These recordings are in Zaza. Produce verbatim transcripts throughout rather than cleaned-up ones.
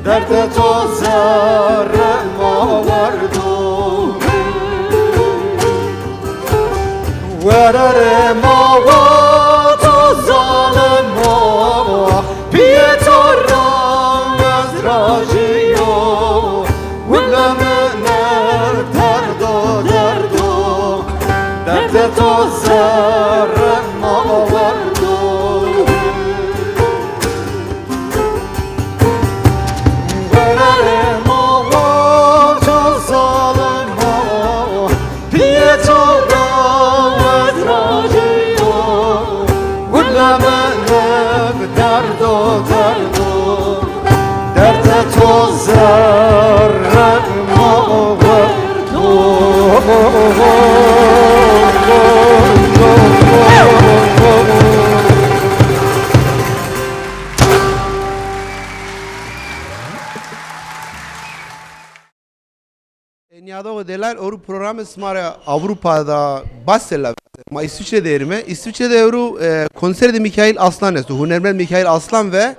Derdê to zerrê ma werdo. Wererê ma wa to zalim ma wa. Piyê to ra ez rajî yo. Willa mi ne derdo derdo. Derdê to zerrê ma werdo. E, nîyadoxê delal, ewro programê sima ra Avrupa da Basel a. Ma İsviçre de erime. İsviçre de ewro, e, konser de Mikail Aslan esto. Hunermend Mikail Aslan ve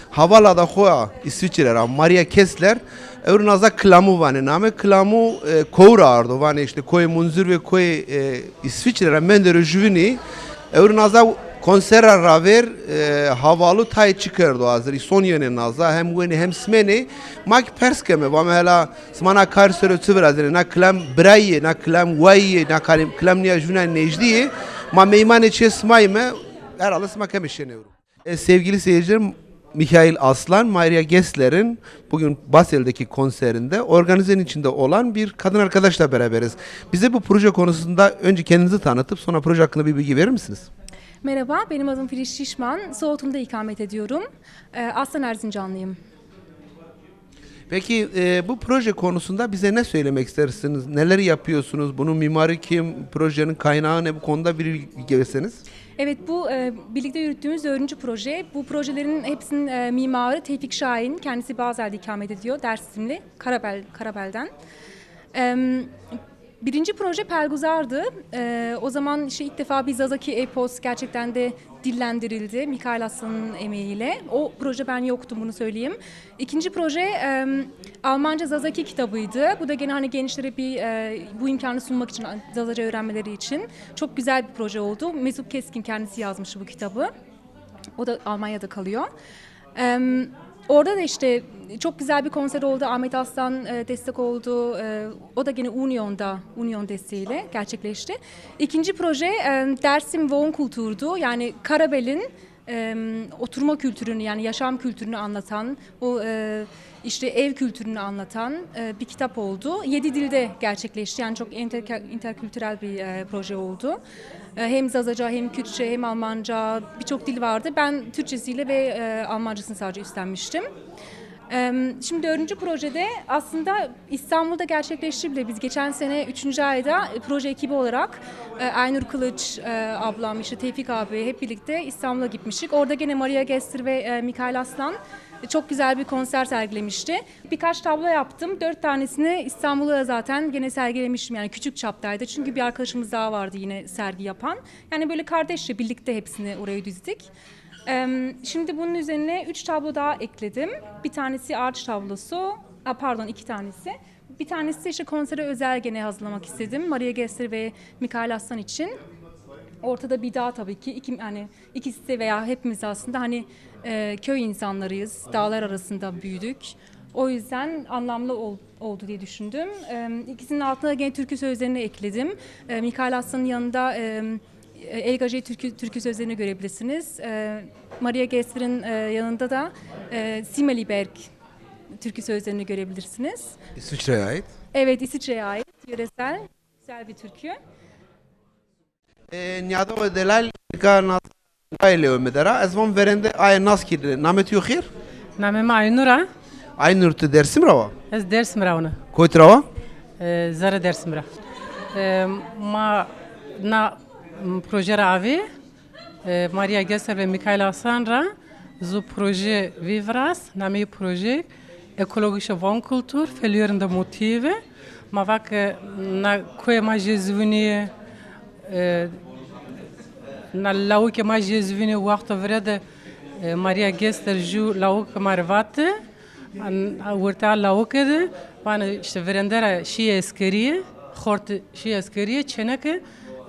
havala da xo ya İsviçre ra Maria Kessler. Ewro naza Kilamu vanê name. Kilamu, e, kowu ra ardo. Vanê işte koyê Munzur ve koyê, e, İsviçre ra mendero jüvini. Ewro naza konser ra ravêr, e, havalu tayê çi kerdo hazır. Son yenê naza, hem wenê hem simenê. Ma ki pers keme, vame hela sima na kar sero çi virazenê, na kilam birayî yê, na kilam wayî yê, na kilam, kilam nîya juna nejdî yê. Ma meymanê çê sima yîme, herhalde sima keme şên ewro. E, sevgili seyircilerim, Mikail Aslan, Maria Gessler'in bugün Basel'deki konserinde organizenin içinde olan bir kadın arkadaşla beraberiz. Bize bu proje konusunda önce kendinizi tanıtıp sonra proje hakkında bir bilgi verir misiniz? Merhaba, benim adım Filiz Şişman. Soğutum'da ikamet ediyorum. Ee, aslen Erzincanlıyım. Peki, e, bu proje konusunda bize ne söylemek istersiniz? Neler yapıyorsunuz? Bunun mimarı kim? Projenin kaynağı ne? Bu konuda bir bilgi verseniz. Evet, bu, e, birlikte yürüttüğümüz dördüncü proje. Bu projelerin hepsinin, e, mimarı Tevfik Şahin. Kendisi Bazel'de ikamet ediyor. Dersimli, Karabel, Karabel'den. Em, birinci proje Pelguzar'dı. E, o zaman işte ilk defa bir Zazaki epos gerçekten de dillendirildi Mikail Aslan'ın emeğiyle. O proje ben yoktum, bunu söyleyeyim. İkinci proje, em, Almanca Zazaki kitabıydı. Bu da gene hani gençlere bir, e, bu imkanı sunmak için, Zazaca öğrenmeleri için. Çok güzel bir proje oldu. Mesut Keskin kendisi yazmıştı bu kitabı. O da Almanya'da kalıyor. Em, orada da işte çok güzel bir konser oldu. Ahmet Aslan, e, destek oldu. E, o da gene Union'da, Union desteğiyle gerçekleşti. İkinci proje, em, Dersim Wohnkultur'du. Yani Karabel'in, em, oturma kültürünü, yani yaşam kültürünü anlatan, o, e, işte ev kültürünü anlatan, e, bir kitap oldu. Yedi dilde gerçekleşti. Yani çok inter-, interkültürel bir, e, proje oldu. E, hem Zazaca, hem Kürtçe, hem Almanca, birçok dil vardı. Ben Türkçesiyle ve, e, Almancasını sadece üstlenmiştim. Em, şimdi dördüncü projede aslında İstanbul'da gerçekleşti bile. Biz geçen sene üçüncü ayda, e, proje ekibi olarak, e, Aynur Kılıç, e, ablam, işte Tevfik abi hep birlikte İstanbul'a gitmiştik. Orada gene Maria Gessler ve, e, Mikail Aslan, e, çok güzel bir konser sergilemişti. Birkaç tablo yaptım. Dört tanesini İstanbul'da da zaten gene sergilemiştim. Yani küçük çaptaydı. Çünkü bir arkadaşımız daha vardı yine sergi yapan. Yani böyle kardeşçe birlikte hepsini oraya düzledik. Em, şimdi bunun üzerine üç tablo daha ekledim. Bir tanesi ağaç tablosu. A, pardon, iki tanesi. Bir tanesi de işte konsere özel gene hazırlamak istedim. Maria Gessler ve Mikail Aslan için. Ortada bir dağ tabii ki. İki, yani ikisi de veya hepimiz aslında hani, e, köy insanlarıyız. Dağlar arasında büyüdük. O yüzden anlamlı ol- oldu diye düşündüm. Em, ikisinin altına da gene türkü sözlerini ekledim. E, Mikail Aslan'ın yanında, em, Elgaje türkü, türkü sözlerini görebilirsiniz. E, Maria Gessler'in, e, yanında da, e, Simeliberg türkü sözlerini görebilirsiniz. İsviçre'ye ait. Evet, İsviçre'ye ait yöresel güzel bir türkü. E, nîyadoxê delal, nika nas-, aye lewê mi der a. Ez von verende aye nas kî, namê tu yo xêr? Namê mi Aynur a. Aynur, tu Dersim ra wa? Ez Dersim ra wina. Kotî ra wa? E, zerrê Dersim ra. E, ma na, m, proje ra avê, e, Maria Gessler ve Mikail Aslan ra zu proje vî viraz, nameyê proje Ekologische Wohnkultur, Verlierende Motive. Ma va ke na koyê ma jê zivînî, e, na lawikê ma jê zivînî, wexto vire de, e, Maria Gessler ju lawikê ma rê vate. An-, a, wertê a lawike de, vanê işte virende ra şîye eskerîye, xortî şîye eskerîye, çêneke,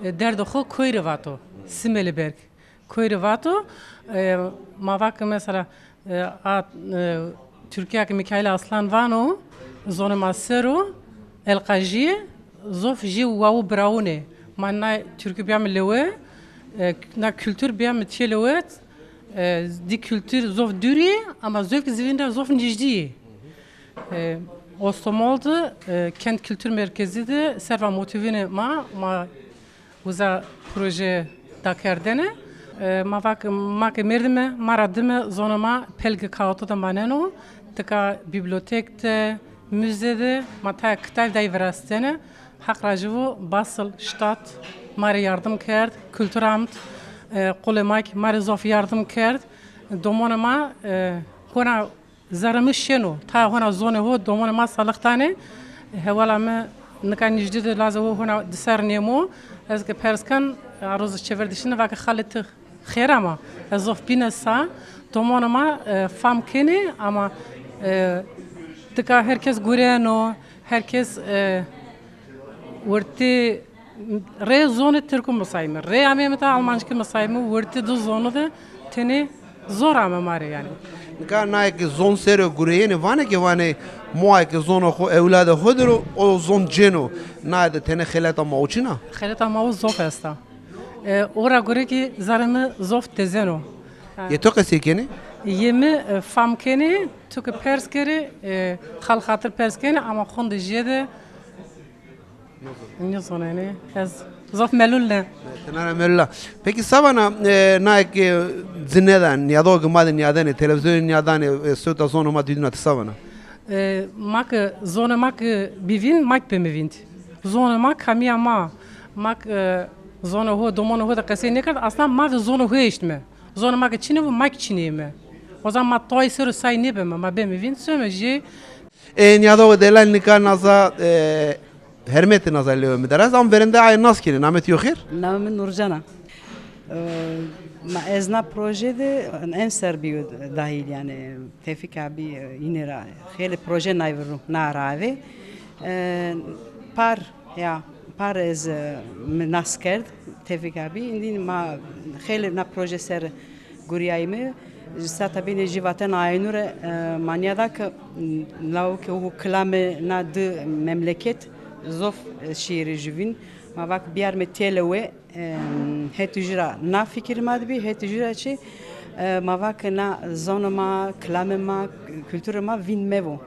e, derdê xo koyî rê vato. Simêlî berg. Koyî rê vato, e, ma vake mesela, e, a, e, Tirkîya ke Mîkaîl Aslan vano, zonê ma ser o, elqajîye, zof jê wawo birawunê. Ma na tirkî bîyame lewe, e, na kultur bîyame tîye lewe, e, di kultur zof dûrî, ama zof kî zî vîn ra zof nîjdî yê. E, Ostomol de, e, Kent Kültür Merkezi de serva motîvînê ma, ma uza proje dakerdene. E, ma vake, ma ke merdîme, ma ra dime zonê ma pelge kağıtı de maneno, tika bibliotek de, müze de, ma taya kitab day virastene. Haq rajî vo, Basel Stadt ma rê yardim kerd, Kulturamt, e, qulê ma kî ma rê zof yardim kerd. Domonê ma, e, hona zerrê mi şêno. Taya hona zonê ho, domonê ma salix danê. Hewala mi nika nîjdî de lazê ho hona di ser nêmo. Ez ke pers ken, a roz çêver de şine, vake xalê ti xêr ama. Ez zof bîne sa. Domonê ma, e, fam kenê ama, e, tika herkes gureno, herkes, e, wertê rê zonê tirkû misayme, rê ameyme ta almancikî misayme, wertê di zonu de tenê zor ame ma rê yanî. Nika naye ke zon ser o gureyenê vanê ke vanê moa ke zonê xo ewladê xo der o, o zon cêno. Naye de tenê xeleta ma o çin a? Xeleta ma o zof esta. E, o ra gore kî zerrê mi zof tezeno. Ha. Yê to qesey kenê? Yê mi, e, fam kenê, to ke pers kerê, e, xal xatir pers kenê, ama xonde jêde nêzonenê. Ez zof melul ne. Ti na ra melul a. Peki savana, e, naye ke ci nêda, nîyadoxê ke ma de nîyadenê, televîzyonê nîyadanê, e, sewta zonê ma dîdîna, ti savana? E, ma ke zonê ma ke bî vînd, ma kî bême vînd. Zonê ma kamîya ma. Ma ke, e, zonê ho, domonê ho de qesey nêkerd, aslan ma ve zonê ho eştme. Zonê ma ke çinê vo, ma kî çinê yeme. O zaman ma toy ser o say nêbeme, ma beme vînd, seme jê. E, nîyadoxê delalî, nika naza, e, hermetê naza lewê mi der est, ama verende aye nas kenê. Namê ti yo xêr? Namê mi Nurcan a. E, ma ez na proje de en ser bîyo dahil, yanî Tevfîk abî, e, înê ra xeylê proje nay vîr ro, na ra avê. E, par, ya, par ez, e, mi nas kerd Tevfîk abî. Îndî ma xeylê na proje ser gurîyayîme. Sata bîne jî vatena aynure, e, ma nîyada ke, m, lawike û kilamê na di memleket zof, e, şîrî juvîn. Ma vake biyarme têlewe, e, hetê jû ra na fikir ma de bî, hetê jû ra çi, e, ma vake na zonê ma, kilamê ma, kulturê ma vîn mevo. E,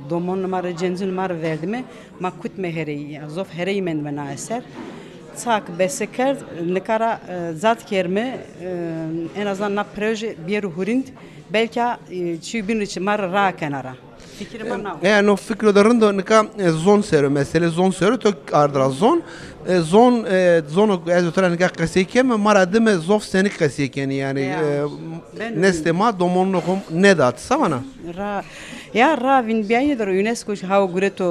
domonê ma rê, cencunê ma rê verdîme. Ma kutme herey, ya, zof herey mendme na eser. Ça ke bese kerd, nika ra, e, zat kerme, e, en azından na proje biyero hurind, belka, e, çîyo bîn rê çi ma rê raa kena ra. Fikirê ma na o. E, no fikro de rind o, nika, e, zon ser o, mesele zon ser o, to ard ra zon, e, zon, e, zono ez û to ra nika qesey keme, ma ra dime zof senik qesey kenê, yanî, ya, e, beno, nestê ma domonunê xo nêda, ti savana? Ra, ya, ra vînd bîyayîne der o UNESCO hawo gureto,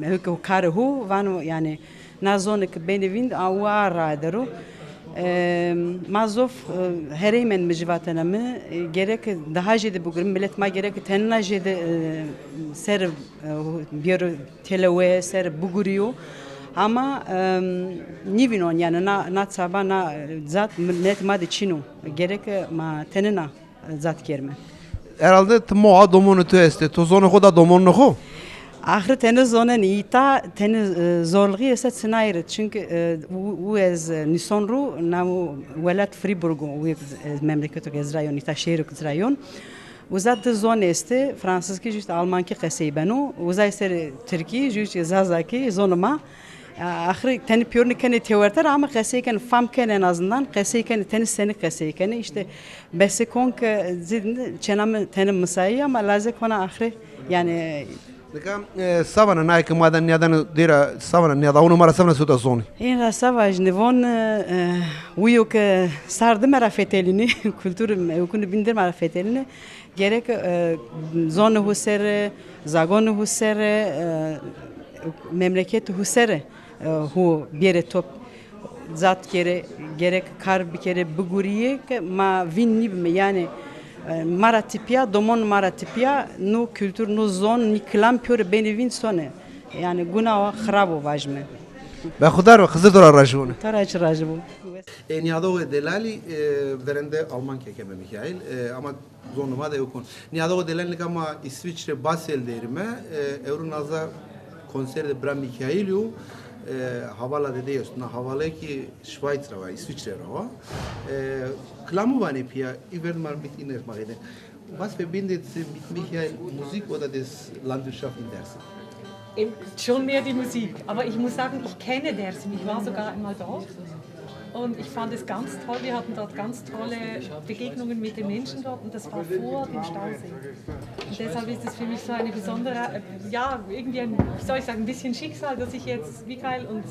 e, hewke karê ho, vano, yanî, na zonê ke benê vînd, a, u a rae der o. E, ma zof, e, herey mendme jî vatena mi, e, gereke daha jêde bigurîme, milet ma gereke tenêna jêde, e, ser, e, biyero têlewe, ser bigurîyo. Ama, e, nîvînon, yanî na, na çaba, na, e, zat milet ma de çin o. Gereke ma tenêna zat kerme. Herhalde ti moa domonê to estê, to zonê xo da domonunê xo? Axir tenê zonenê, îta tenê, e, zorluğî esta çinayî rê. Çunkî, e, u, u ez, e, nîson ro, namo welat Friburg o, u, e, memleketo ke ez rayon, îta şehîro ke ez rayon. Uza di zon estê, fransizkî jû îşte almankî qesey beno, uza ser tirkî jû îşte zazakî, zonê ma. Axirî tenê pîyorînî kenê têwerter ama qesey kenê, fam kenê en azından, qesey kenê, tenê senî qesey kenê. Îşte bese kon ke zî çêna mi tenê misayî ama lazê kona axirî, yanî. Nika, e, savana naye ke ma da nîyadane dêra, savana nîyadawunê ma ra savana sewta zonî? Hên ra savaş nîvon, e, wîyo ke sar dime ra fetelînê, kultur ewkunê bîn dir ma ra fetelînê. Gerek, e, zonê hu ser, zagonê hu ser, e, memleketê hu ser, e, hu bêrê top, zat kerê, gerek kar bikerê, bigurîyê ke ma vîn nîbime. Yanî E, ma ra tepîya, domon ma ra tepîya, no kultur, no zon, nî kilam pîyorê benê vînd sonê. Yanî guna wa xirab o vajîme. Berxudar be, Xizir to ra rajî bone. To ra çi rajî bo. E, nîyadoxê delalî, e, verende Alman kekeme Mîkaîl, e, ama zonê ma de ewk on. Nîyadoxê delalî nika ma Îsvîçre Basel derîme, e, ewro naza konser de bira Mîkaîl yo, e, havala de dey esto. Na havala kî Şwayts ra wa, Îsvîçre ra wa. E, kilamu vanê pîya, î verd ma mit îne ma xêde. Was verbindet Sie mit Michael Musik oder das Landwirtschaft in Dersim? Ähm, schon mehr die Musik, aber ich muss sagen, ich kenne Dersim, ich war sogar einmal dort und ich fand es ganz toll, wir hatten dort ganz tolle Begegnungen mit den Menschen dort und das war vor dem Stausee. Und deshalb ist es für mich so eine besondere, äh, ja, irgendwie ein, wie soll ich sagen, ein bisschen Schicksal, dass ich jetzt Michael und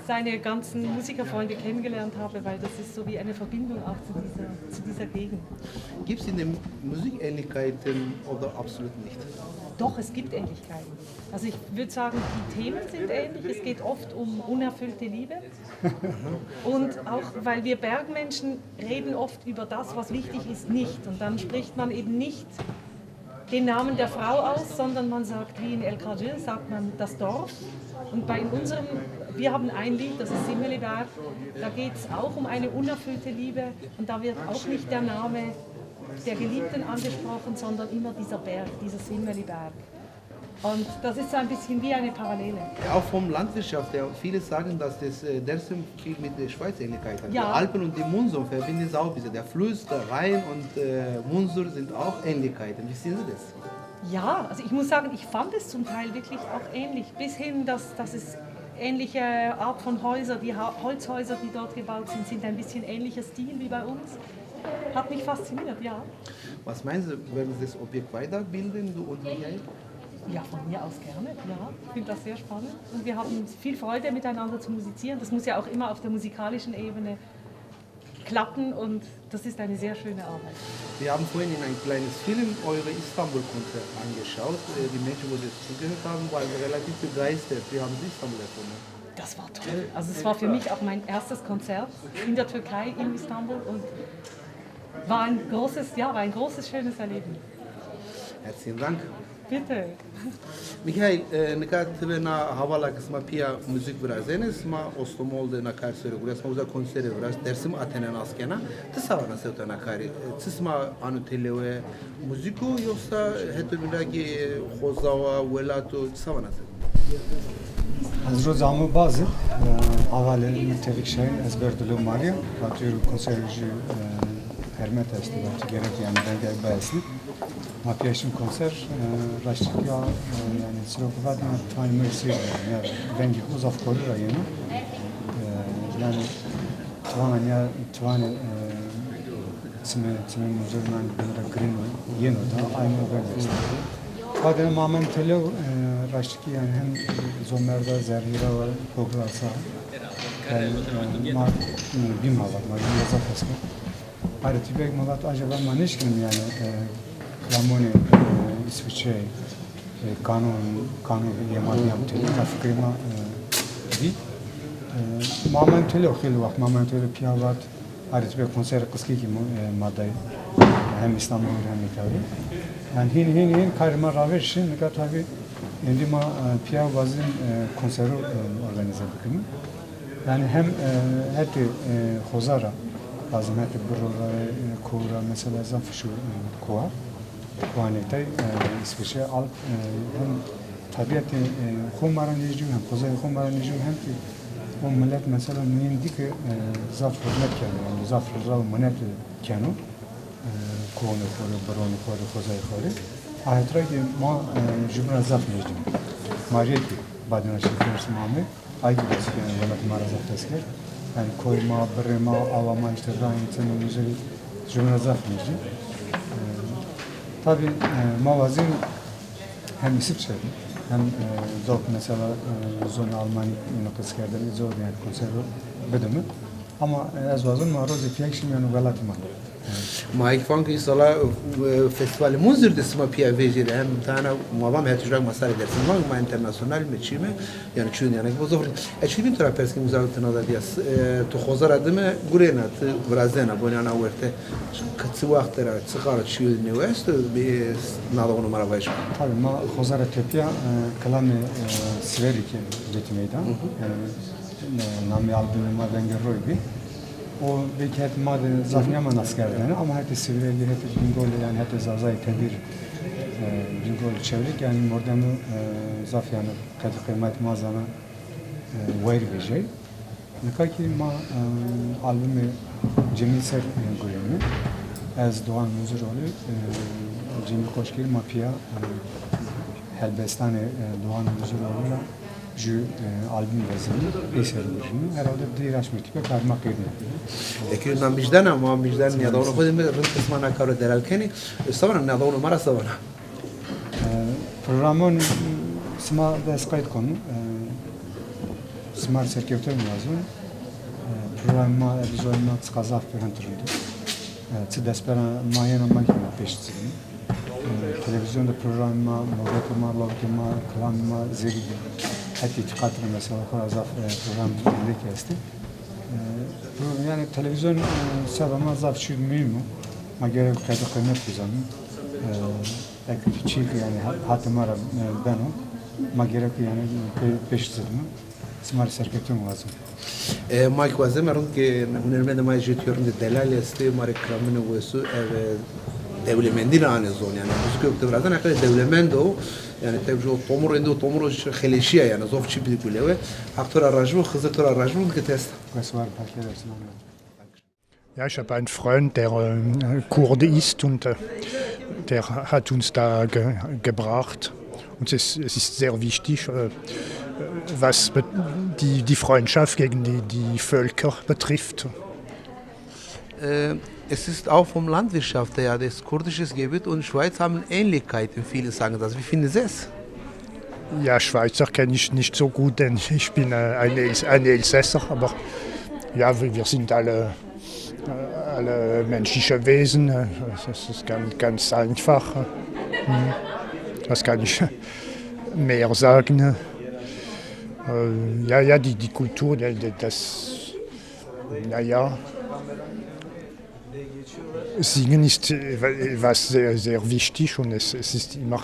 seine ganzen Musikerfreunde kennengelernt habe, weil das ist so wie eine Verbindung auch zu dieser, zu dieser Gegend. Gibt es in der Musik Ähnlichkeiten oder absolut nicht? Doch, es gibt Ähnlichkeiten. Also ich würde sagen, die Themen sind ähnlich. Es geht oft um unerfüllte Liebe. Und auch, weil wir Bergmenschen reden oft über das, was wichtig ist, nicht. Und dann spricht man eben nicht den Namen der Frau aus, sondern man sagt, wie in El Kacı, sagt man das Dorf. Und bei in unserem, wir haben ein Lied, das ist Simeliberg. Da geht es auch um eine unerfüllte Liebe und da wird auch nicht der Name der Geliebten angesprochen, sondern immer dieser Berg, dieser Simeliberg. Und das ist so ein bisschen wie eine Parallele. Auch vom Landwirtschaft her, viele sagen, dass das, äh, Dersim viel mit der Schweiz Ähnlichkeit hat. Ja. Die Alpen und die Mosel verbinden sie auch ein bisschen. Der Fluss, der Rhein und, äh, Mosel sind auch Ähnlichkeiten. Wie sehen Sie das? Ja, also ich muss sagen, ich fand es zum Teil wirklich auch ähnlich. Bis hin, dass, dass es ähnliche Art von Häuser, die Ha-, Holzhäuser, die dort gebaut sind, sind ein bisschen ähnlicher Stil wie bei uns. Hat mich fasziniert, ja. Was meinen Sie, werden Sie das Objekt weiterbilden, du und Michael? Ja, von mir aus gerne, ja. Ich finde das sehr spannend. Und wir haben viel Freude, miteinander zu musizieren. Das muss ja auch immer auf der musikalischen Ebene klappen und das ist eine sehr schöne Arbeit. Wir haben vorhin in ein kleines Film eure Istanbul-Konzert angeschaut. Äh, die Menschen, wo das zugehört haben, waren relativ begeistert. Wie haben Sie Istanbul erfunden? Das war toll. Also es war für mich auch mein erstes Konzert in der Türkei, in Istanbul und war ein großes, ja, war ein großes, schönes Erlebnis. Herzlichen Dank. Bitte. Mikail, e, nika ti ve na havala ke sima pîya muzîk virazenê, sima Ostomol de na kar ser o gurîya, sima uza konserê viraz, Dersim atene nas kena. Ti se vana sewta na karî? E, çi sima ano têlewe, muzîk o, yoxsa hetê nura kî xoza wa, welat o, çi se vana sewta? Ez roza amo bazî, e, havalê mi Tevfîk Şahin, ez berdo lewê ma rê, vatîyo konserê jû, e, hermet estê, vatî gerek yanî vengê ey biesnê. Ma pîya şîm konser, e, raştî ya, e, yanî siro ku vatî ma tiwanê mi rê sêr bî. Ya vengê xo zaf korî ra yeno. E, yanî tiwanê ya, tiwanê, e, çimê, çimê muzurnan bin ra girîn o, yeno da, aynî o veng esto. Badê ma amend têlew, e, raştî kî yanî hem zomer da zerrî ra wa, gog ra sa. Yanî, e, ma, e, bîn ma vat, ma bîn ma zaf hes kerd. Ayrı tîpek ma vat, acaba ma nêşkînim yanî, e, klamonê, e, Îsvîçreyî, e, kanon, kanon yê ma dîya têlew, na fikrê ma, e, dî. E, ma amend têlew, xeylê wext ma amend têlew, pîya vat, ayrı tîpek konserê qizkî kî mo-, e, ma day. Hem Îstanbul hem Îtalya. Yanî hîn, hîn, hîn karê ma ravêr şin, nika tabî êndî ma, e, pîya wazîn, e, konsero, e, organîze bikirîn. Yanî hem, e, hetê, e, xoza ra, lazim hetê birro ra, e, ko ra, mesela zaf fişo, e, koa. Koanê tay, e, Îsvîçre, Alp, e, hem tebîetê, e, xo ma ra nêzdî yo, hem xozayê xo ma ra nêzdî yo, hem kî o milet mesela nuyên dî ke, e, zaf hurmet keno, yanî zaf reza û minet keno. E, koanê xo rê, birronê xo rê, xozayê xo rê. A het ra kî ma, e, jubîn ra zaf nêzdî yo. Ma rê kî badêna şî Dêrsim amê. Ay kî bes, yanî welatê ma ra zaf hes kerd. Yanî koyê ma, birrê ma, awa ma, îşte rayên, çemê muzirî, jubîn ra zaf nêzdî. E, tabî, e, ma wazîn hem Îsvîçre hem, e, zok mesela, e, zonê Almanî niqis kerdene, zor yanî konserve bidime. Ama, e, ez wazon ma rozê pîya şîme yanî welatê ma. Ma hêk van ke înşallah, e, festîvalê Munzur de sima pîya vejîrê, hem tana ma vam het ujrak ma sarê Dêrsim van, ma enternasyonal me çî me, yanî çîyo yanî bo zof. E, çî bîn to ra pers kim, uzak tına da diyas, e, to xoza ra dime gurena, ti virazena, bonana werte. Çi, çi waxt ra, çi qara çîyo nêwesto, bi nada onu ma ra vajî. Tabî, ma xoza ra tepîya, e, kilamê, e, Siverî ke vetî meydan. Hı hı. E, e, namê albumê ma Vengê Roy bî. O belkî hetê ma de zaf nêama naskerdene, ama hetê Siverî, hetê Bingolî, yanî hetê Zazayê Tebîr, e, Bingol, Çewlîg, yanî mordemû, e, zaf yanî qedr qîmetê ma zana, e, wayîr vejey. Nika kî ma, e, albumê Cemîl ser, e, gureyme. Ez, Doğan Munzuroğlu, e, Cemîl Koçgil ma pîya, e, helbestanê, e, Doğan Munzuroğlu ra jü, e, album vezenî, peyser gurîno. Herhalde di hîraş mî tîpe kar ma qedîno. Eke na mijdena, ma mijdena nîyadawonê xo de mi rind qisma na karo delal kenî. E, se vana, nîyadawonê ma ra se vana? E, programon sima dest qayt kono. E, sima rê serkewtene wazo. E, programê ma, epîzodê ma çiqa zaf pêrin rind o. E, çi destpêra ma yena, ma kî ma pêş zî. E, televîzyon de programê ma, muhabbetê ma, lawikê ma, kilamê ma zêde hetê îtîqatî ra mesela xo ra zaf, e, program zêde kî estê. E, pro-, yanî televîzyon, e, seba ma zaf çî muhîm o. Ma gerek qedr qîmet bizanî. E, eke çîyêk yanî ha-, hetê ma ra, e, beno, ma gerek yanî pê-, pêş zî dime. Sima rê serkewtene wazo. E, ma kî wazeme rind ke hunermendê ma jê tîyo rindê delalî estê, ma rê kilamîne wesu, ev, e, dewlemendî ra anê zon, yanî muzîko ke ti virazena qey dewlemend o, yanî tewr o tomur êndî o tomur o xeleşîya, yanî zof çî bî gulewe. Haq to ra rajî bo, Xizir to ra rajî bo, rind ke ti esta. Wes war, Dankeschön. Ja, ich habe einen Freund, der, ähm, Kurde ist und, äh, der hat uns da ge-, gebracht. Und es, es ist sehr wichtig, äh, was be-, die, die Freundschaft gegen die, die Völker betrifft. Äh, es ist auch vom Landwirtschaft her, das kurdische Gebiet und Schweiz haben Ähnlichkeiten in vielen Sachen. Das, wie finden Sie es? Ja, Schweizer kenne ich nicht so gut, denn ich bin, äh, ein Els-, ein Elsässer, aber ja, wir, wir sind alle, äh, alle menschliche Wesen, äh, das ist ganz, ganz einfach, äh, hm. Was kann ich mehr sagen? Äh, ja, ja, die, die Kultur, der, der, das, na ja. Singen ist, äh, wa-, was sehr, sehr wichtig und es, es ist immer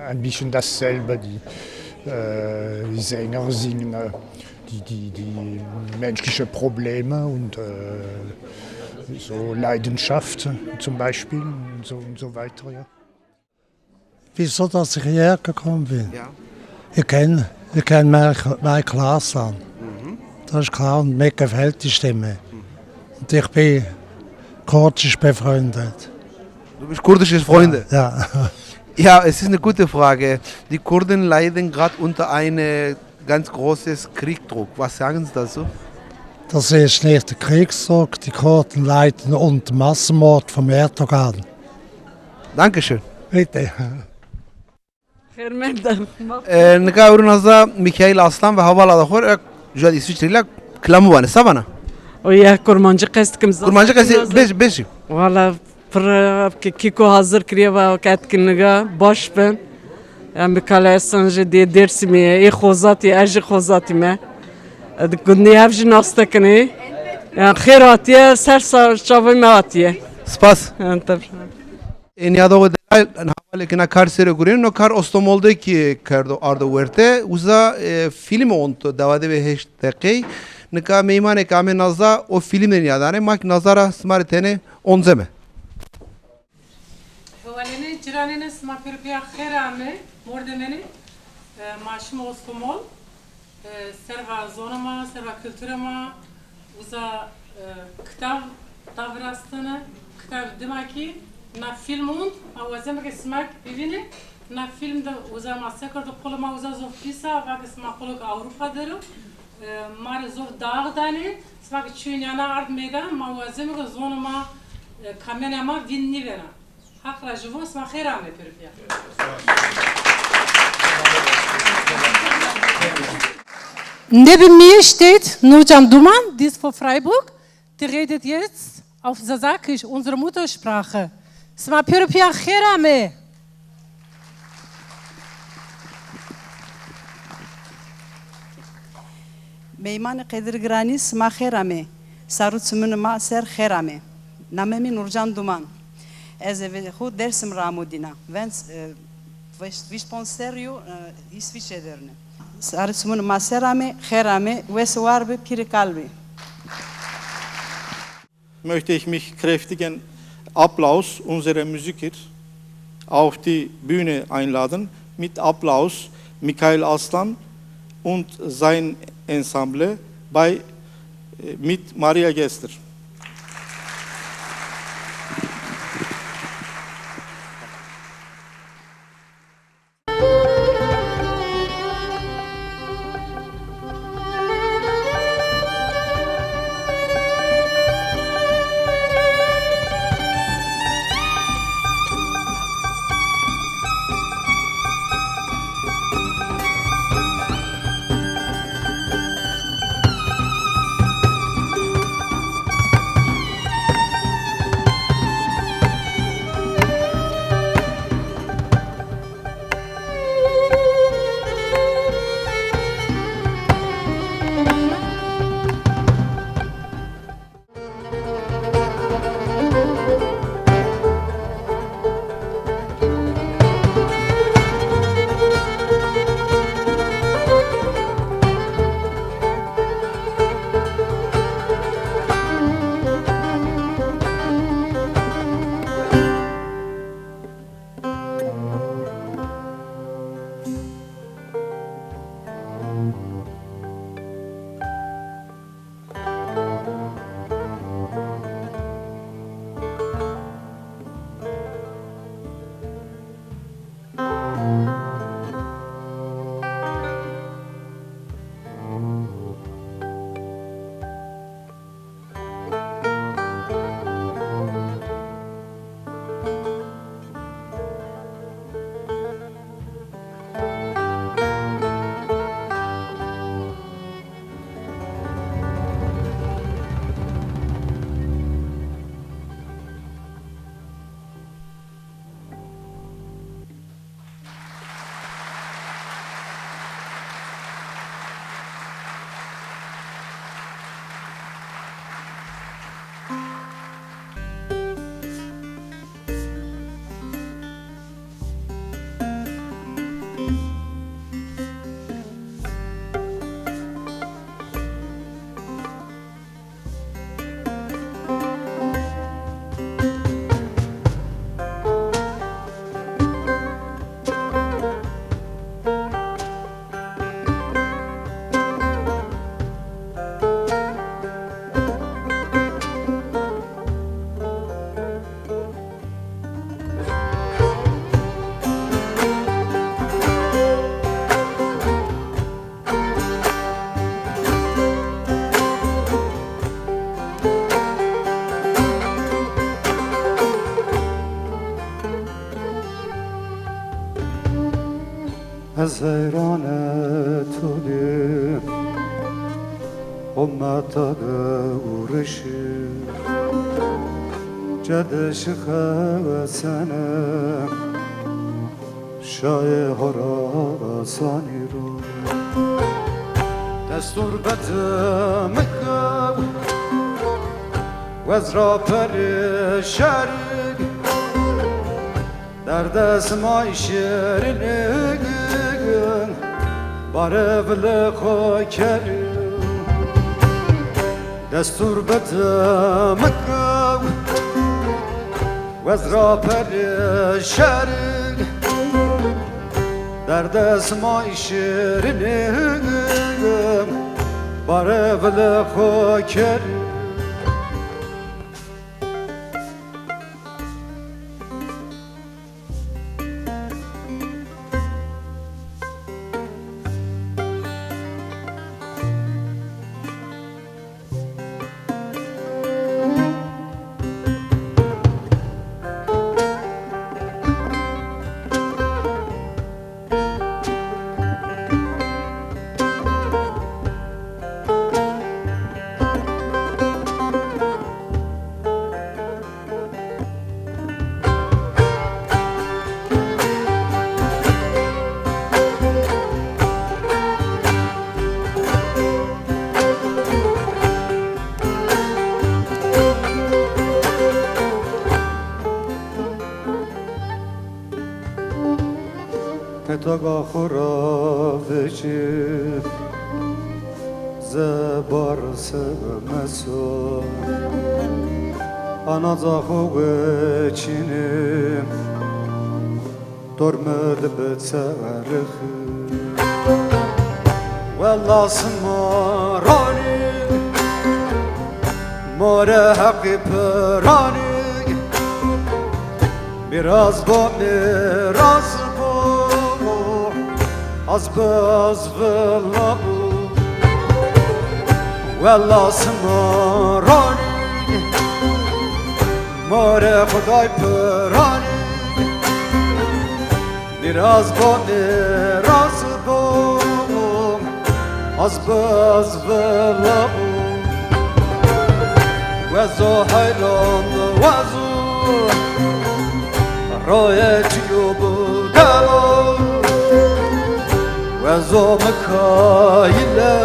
ein bisschen dasselbe. Die, äh, die Sänger singen, äh, die, die, die menschliche Probleme und, äh, so Leidenschaft zum Beispiel und so, und so weiter, ja. Wieso, dass ich hierher gekommen bin? Ja. Ich kenne, ich kenne Mike, Mike Larsson. Mhm. Das ist klar, und mir gefällt die Stimme. Mhm. Und ich bin kurdisch befreundet. Du bist kurdische Freunde? Ja. Ja, es ist eine gute Frage. Die Kurden leiden grad unter eine ganz großes Kriegdruck. Was sagen Sie dazu? Das ist nicht der Kriegsdruck. Die Kurden leiden unter Massenmord vom Erdogan. Dankeschön. Bitte. Xêr mende. E, nika ewro naza Mikaîl Aslan ve hevala da xo rê, e, jû de Îsvîçreyî la kilamû vanê. Se vana? O ya kurmancî qest kim zaf. Kurmancî qestî, bêjî, bêjî. Wala Pir, e, kî-, kîko hazir kiriye va ke etkinliga baş bin. Yanî bi kale esan jî dê Dêrsimî yê, ê xozatî, ez jî xozatî me. E, di gundî ev jî naste kinê. Yanî xêr hatiye, ser sa-, çavê me hatiye. Spas. Yanî tabii. Ê nîyadoxê delal, hevalê ke na kar sêro gurêno, no kar Ostomol de kî kerdo, ardo werte. Uza, e, fîlm ont, dewa de ve heşt deqey. Nika meymanê ke ame naza, o fîlm de nîyadanê. Ma kî naza ra sima rê tenê onceme. Hevalênê, ciranêne, sima pêro pîya xêr ame, mordemênê. E, ma şîme Ostomol, e, serva zonê ma, serva kulturê ma, uza, e, kitab da virastene, kitab dima kî na fîlm und, ma wazeme ke sima kî bivînê, na fîlm de uza ma se kerdo, qolê ma uza zof pîs a, va ke sima qolo ke Ewropa der o, e, ma rê zof dax danê, sima ke çîyo nîyana ard meydan, ma wazeme ke zonê ma, e, kamenê ma vînd nîvêna. Haq rajî vo, sima xêr ame pêro pîya. Nebe mir steht Nurcan Duman, die ist von Freiburg. Ihr redet jetzt auf Sasakisch, unsere Muttersprache. Sima pêro pîya xêr amê. Meymanê qedirgiranî, sima xêr amê. Sar û çimunê ma ser xêr amê. Namê mi Nurcan Duman. Ez ê ve-, xwu Dêrsim ra amo dîna. Vend, e, vîst, vîst ponc serrî yo, e, Îsvîçre der ûnê. Sar û çimunê ma ser amê, xêr amê, wes û war bê, pîrê kal bê. Möchte ich mich kräftigen Applaus unserer Musiker auf die Bühne einladen mit Applaus Michael Aslan und sein Ensemble bei, äh, mit Maria Gessler. Ez heyranê to bî, ummeta de urişî, cedişi xewesene, şayê Horasanî ro. Destûr bede mi kew, wez ra perê şerik. Derdê sima şêrîn, bare vilê xo kerî. Destûr bide mi kew, wez ra perê şerin. Derdê sima şêrîn, bare vilê xo kerî. Taga xo ra vecî zebar se meso, anaza xo weçînî, dormir di bi çerixî. Wela sima ranî, more heqî piranî. Mîraz bo, mîraz bo, az bi, az vila bo. Wela sima ranî, more Xuday piranî. Mîraz bo, mîraz bo, az bi, az vila bo. Wezo heyran, wezo, royê çiyo bu delo. Wezo Mikaîle,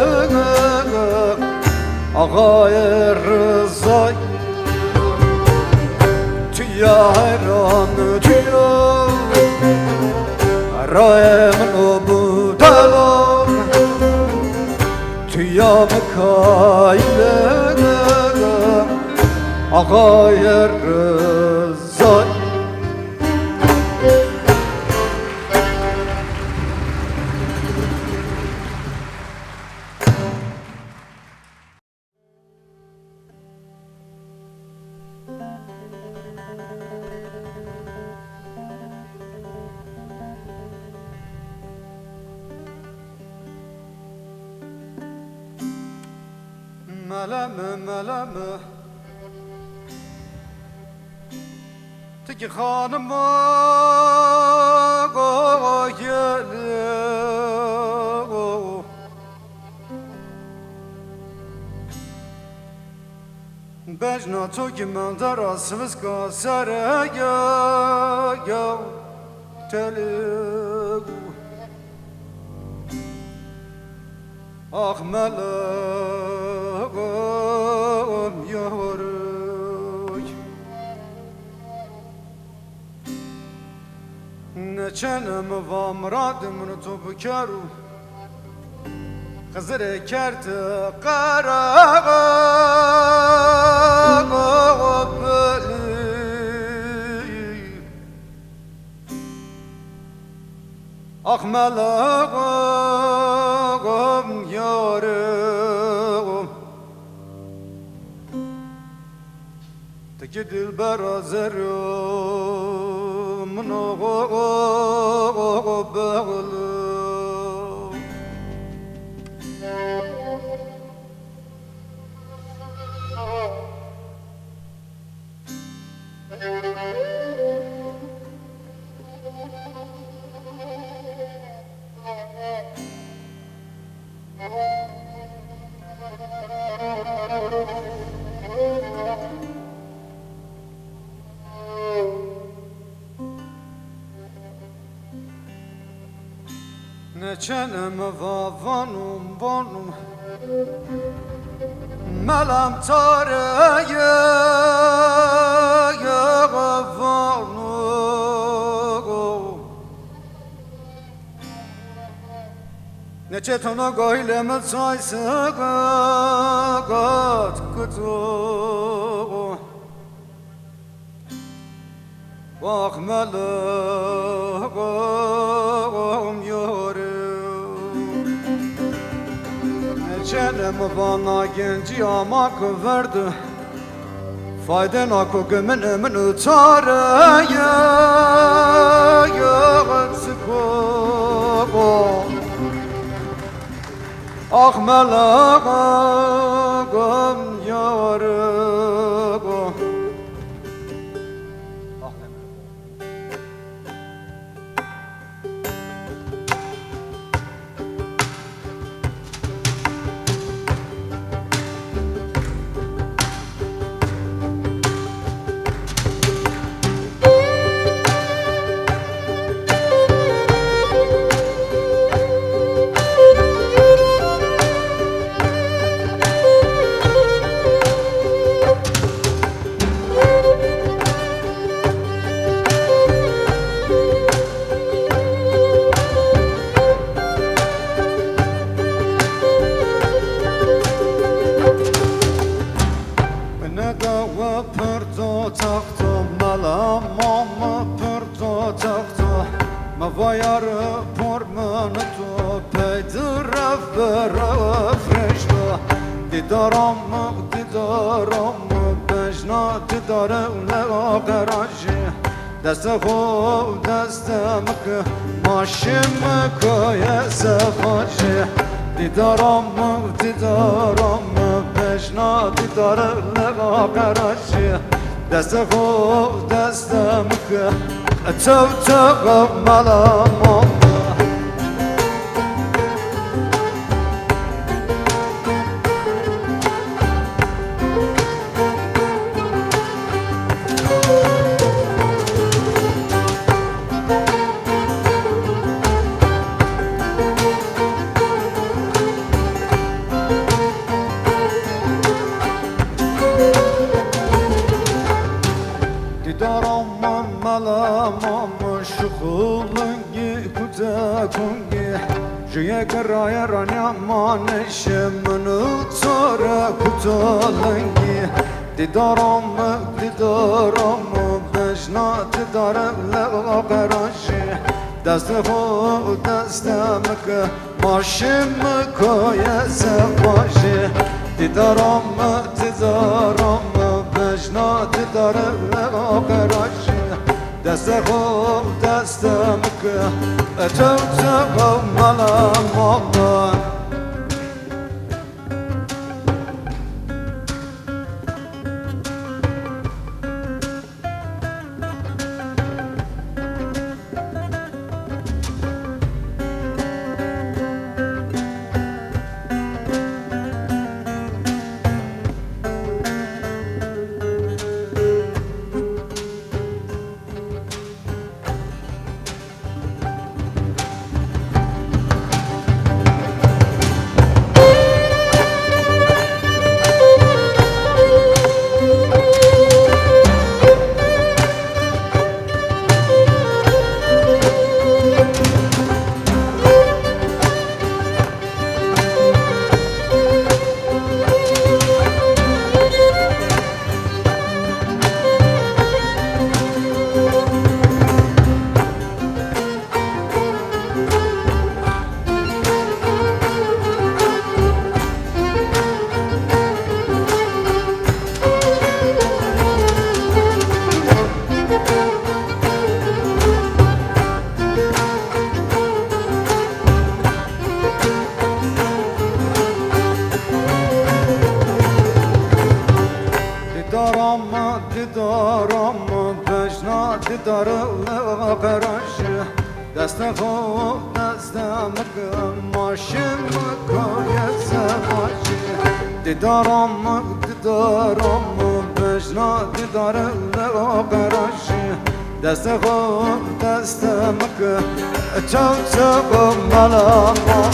axayê Rizay. Tu ya heyran, tu ya, rayê min o bu delo. Tu ya Mikaîle, axayê Rizay. Meleme, meleme. Ti ki xanima goyelî. Bejna to ki mendera siviska sere ge, ge, telî. Ax meleğim yarık. Ne çene mi va miradim nu to bikeru. Xizirê kerte qere belî. Ax meleğim yarım. Ti ki dilbera zerrî min o bexlî. Ne çene mi va vanum, vanum. Melam çareye vanum. Ne çetona goyle mi çay se gat kutu. Wax meleğim yore. Çene mi vana gencî ama ki verdi. Fayde nako ki min, min çare ye, ye, siko. Ax meleğim yare go. Pormını tu peydi ref ref reşna. Didaram, didaram, bejna didarı le qeraji. Deste xo deste mıkı, maşim koye sefaji. Didaram, didaram, bejna didarı le qeraji. Deste xo deste mıkı, çew çew mala mama. Didaram mala mama şuxulungi kuta kungi. Juye karaye ranya manişe mını çara kuta lingi. Didaram, didaram, bejna didarı le qeraji. Deste xo deste mıkı, maşim koye sefaji. Didaram, didaram, bejna didarı le qeraji. Deste xo deste mıkı, çew çew mala mama. Didaram, didaram, bejna didarı qeraji. Deste xo deste mıkı, maşim koye sefaji. Didaram, didaram, bejna didarı qeraji. Deste xo deste mıkı, çew çew mala mama.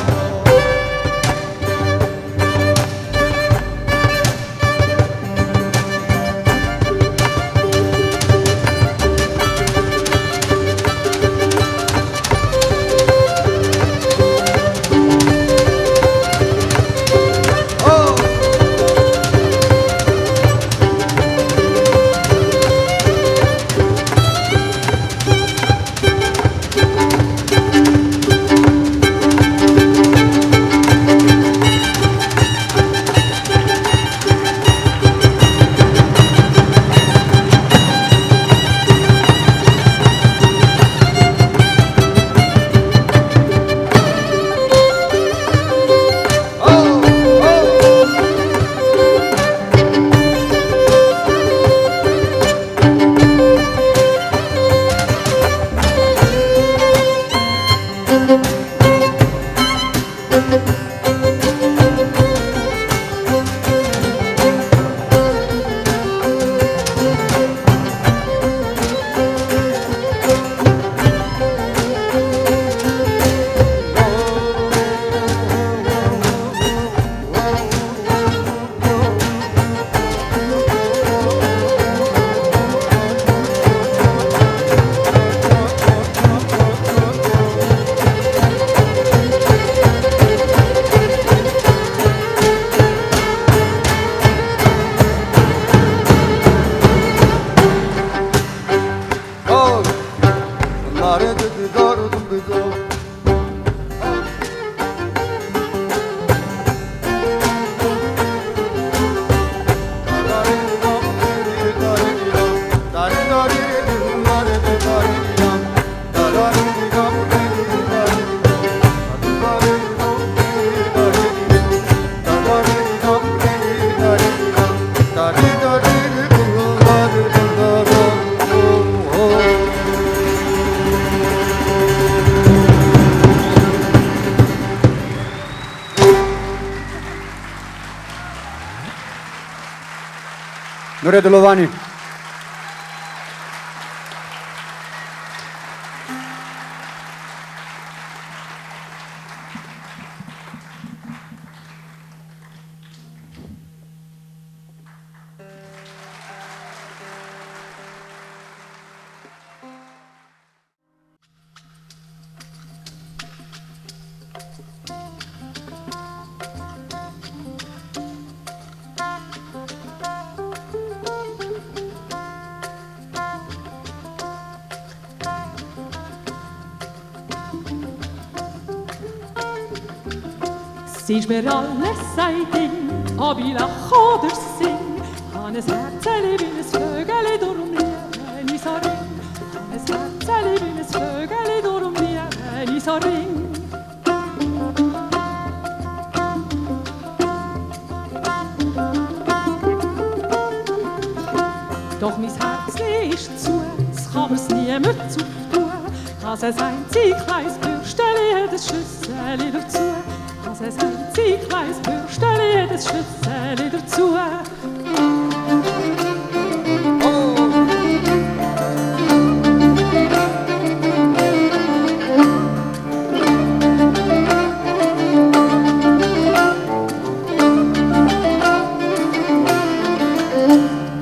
Nure Dilovanî. Sîc bera lesaydin, abîla xo dirsîn. Hanes her telî bînis fögelê dorumlîye nîsarin. Hanes her telî bînis fögelê dorumlîye nîsarin. Doch mis Herz nicht zu, es Chabers nie mit zu tun. Dass es einzig weiß, für Stelle des Schlüssel in der Tür. Dass es einzig weiß, für Stelle des Schlüssel in der Tür.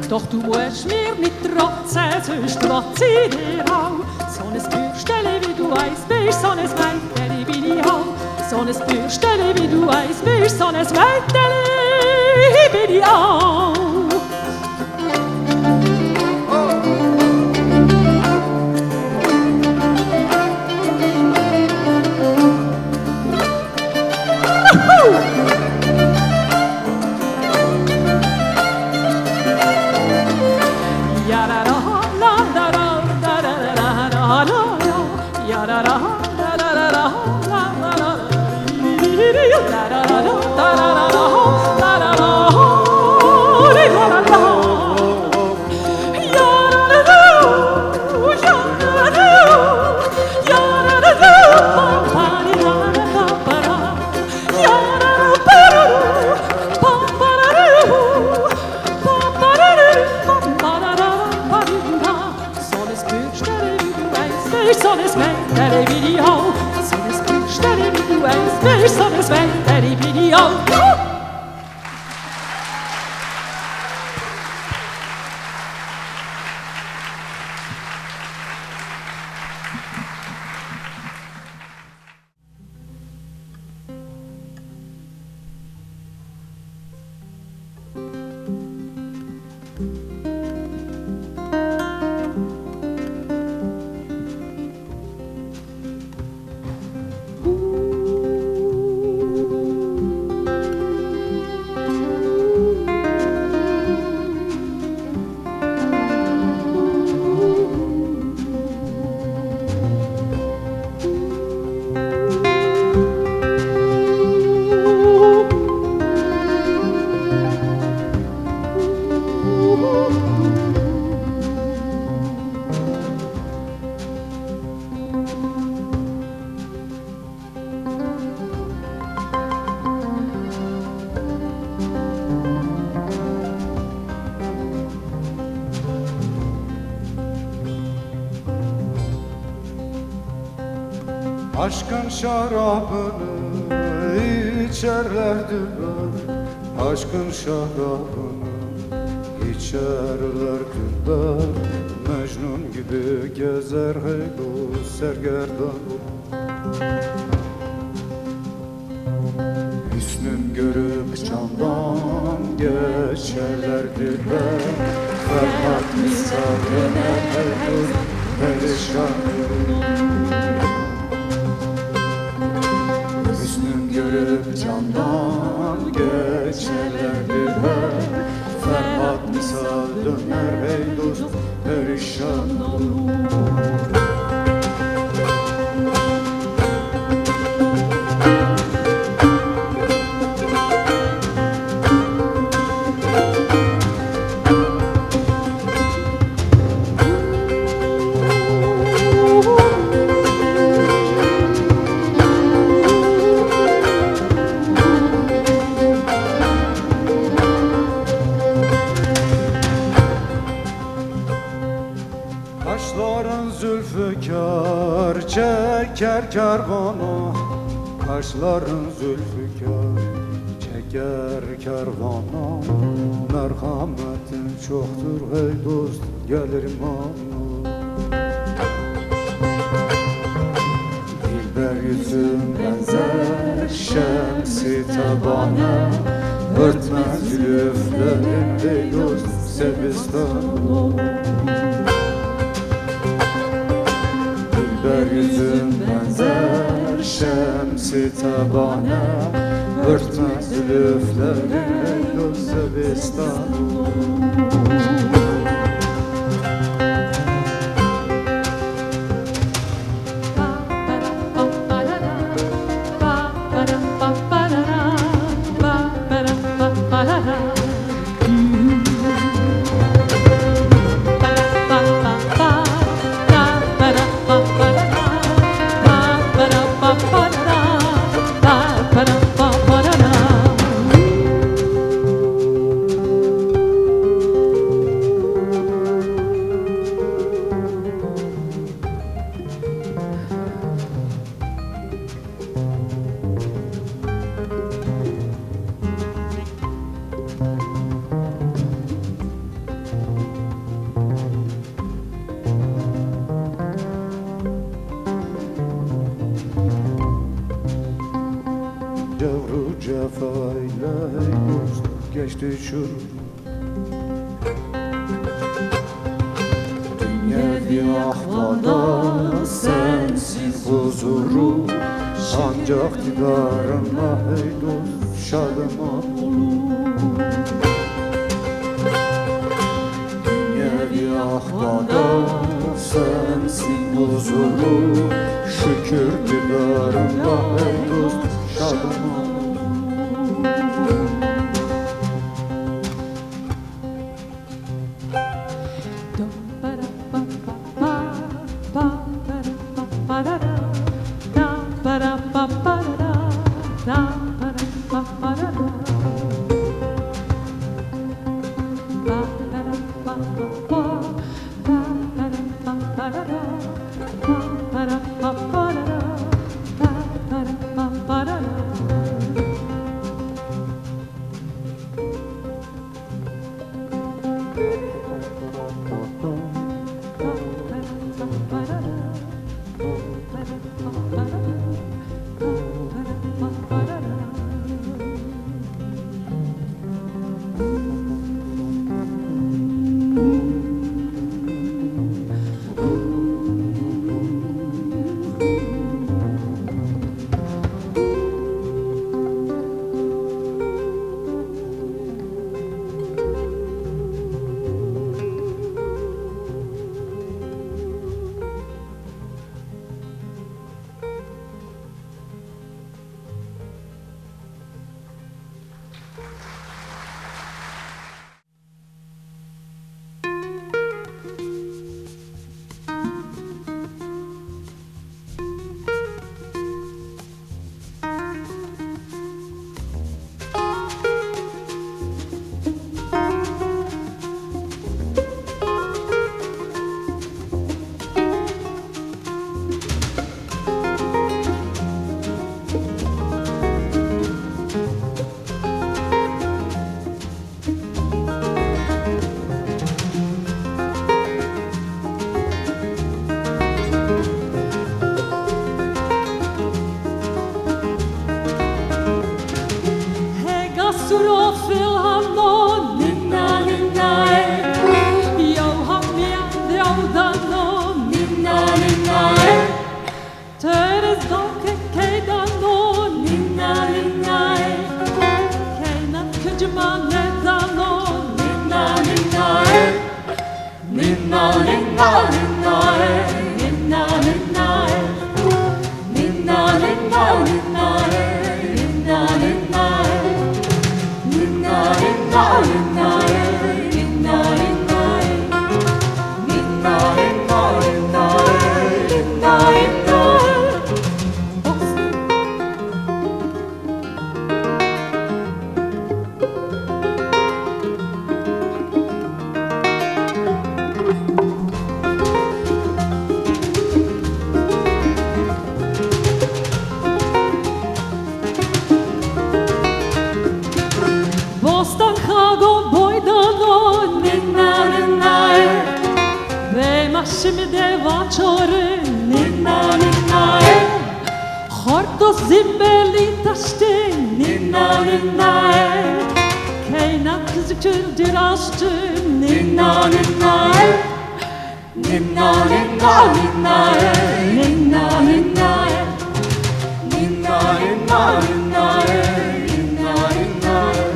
Doch du musst mir nicht trotzen, sonst trotz ich dir auch. Sones Bürstele, wie du eins bist, sones Mädeli bin ich auch. Sones Bürstele, wie du eins bist, sones Mädeli bin ich auch. Aşkın şarabını içerler dilber, aşkın şarabını içerler dilber. Mecnun gibi gezer hey bu sergerdan. Hüsnün görüp candan geçerler dilber. Ferhat misal döner her gün perişan. Hüsnün görüp candan geçerler dilber. Ferhat misal döner hey dost perişan olur. Kervana kaşların zülfikar, çeker kervana merhametin çoktur hey dost, gelir mana. Dilber yüzün benzer şemsi tabana, örtmez zülüflerin hey dost, sebistan. Dilber yüzün benzer şemsi tabana, örtmez zülüflerin hey dost, sebistan. Cevru cefa ile hey dost geçti çürü. Dünyevi ahvada sensiz huzuru, ancak didarına hey dost şadıman olur. Dünyevi ahvada sensiz huzuru, şükür didarına hey dost şadıman olur. Hega suro filhano, nina, nina, e. Yew hamîya dew dano, nina, nina, e. Teres dawke key dano, nina, nina, e. Keyna kincima nêdano, nina, nina, e. Nina, nina, nina, e. Nina, nina, e. Nina, nina, nina, e. Nina, nina, e. Çimî de vaçorin, nîna nîna e. Xorto zimbelî taştê, nîna nîna e. Keyna kizikil diraştin, nîna nîna e. Nîna nîna nîna e, nîna nîna e. Nîna nîna nîna e, nîna nîna e.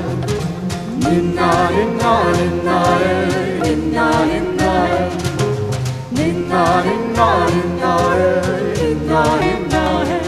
Nîna nîna nîna e, nîna nîna e. Nîna nîna nîna e, nîna nîna e.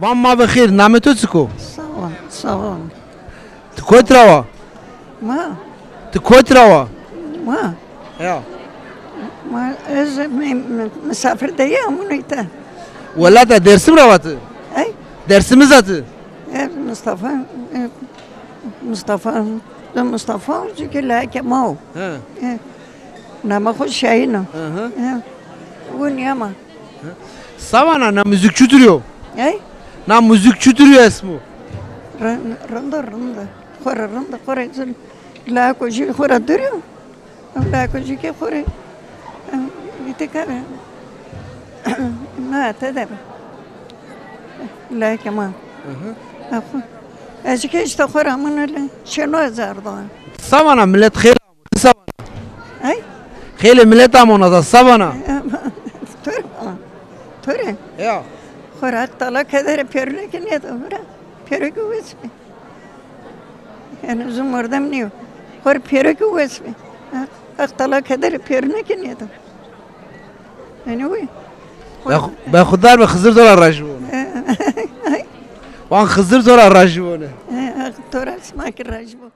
Van ma bi xêr, namê to çik o? Sağ ol, sağ ol. Ti kot ra wa? Ma? Ti kot ra wa? Ma? Ya. Ma ez mi-, mi-, misafir de ya, amûn îta. Welata Dersim ra wa ti? Ey? Dersimij a ti? E, Mustafa, e, Mustafa, e, Mustafa, cike lake ma o. He. E, nama xo Şahin o. Hı hı. E, wun ya ma. Savana, na muzîk çutur yo? Ey? Na muzîk çutur yo esmo? Rind, rind, rind. Xo ra rind, xo ra zil. Lako jî xo ra dur yo. Lako jî ke xo ra. Îtî kare. Na, te de be. Lake ma. Hı hı. Axo. Ez ke îşte xo ra min öyle. Şeno ez ardo. Savana, milet xêr. Savana. Ay? Xeylê milet amona da savana. Tore. Tore. Ya. Xora tala kedere pêrune ke nêda xora. Pêro ke wes bi. Yani zu mordem nîyo. Xor pêro ke wes bi. Haq tala kedere pêrune ke nêda. Yani wi. Be xu-, be xudar be Xizir zora rajibone. Ay. Wan Xizir zora rajibone. Haq tora sima ki rajibo.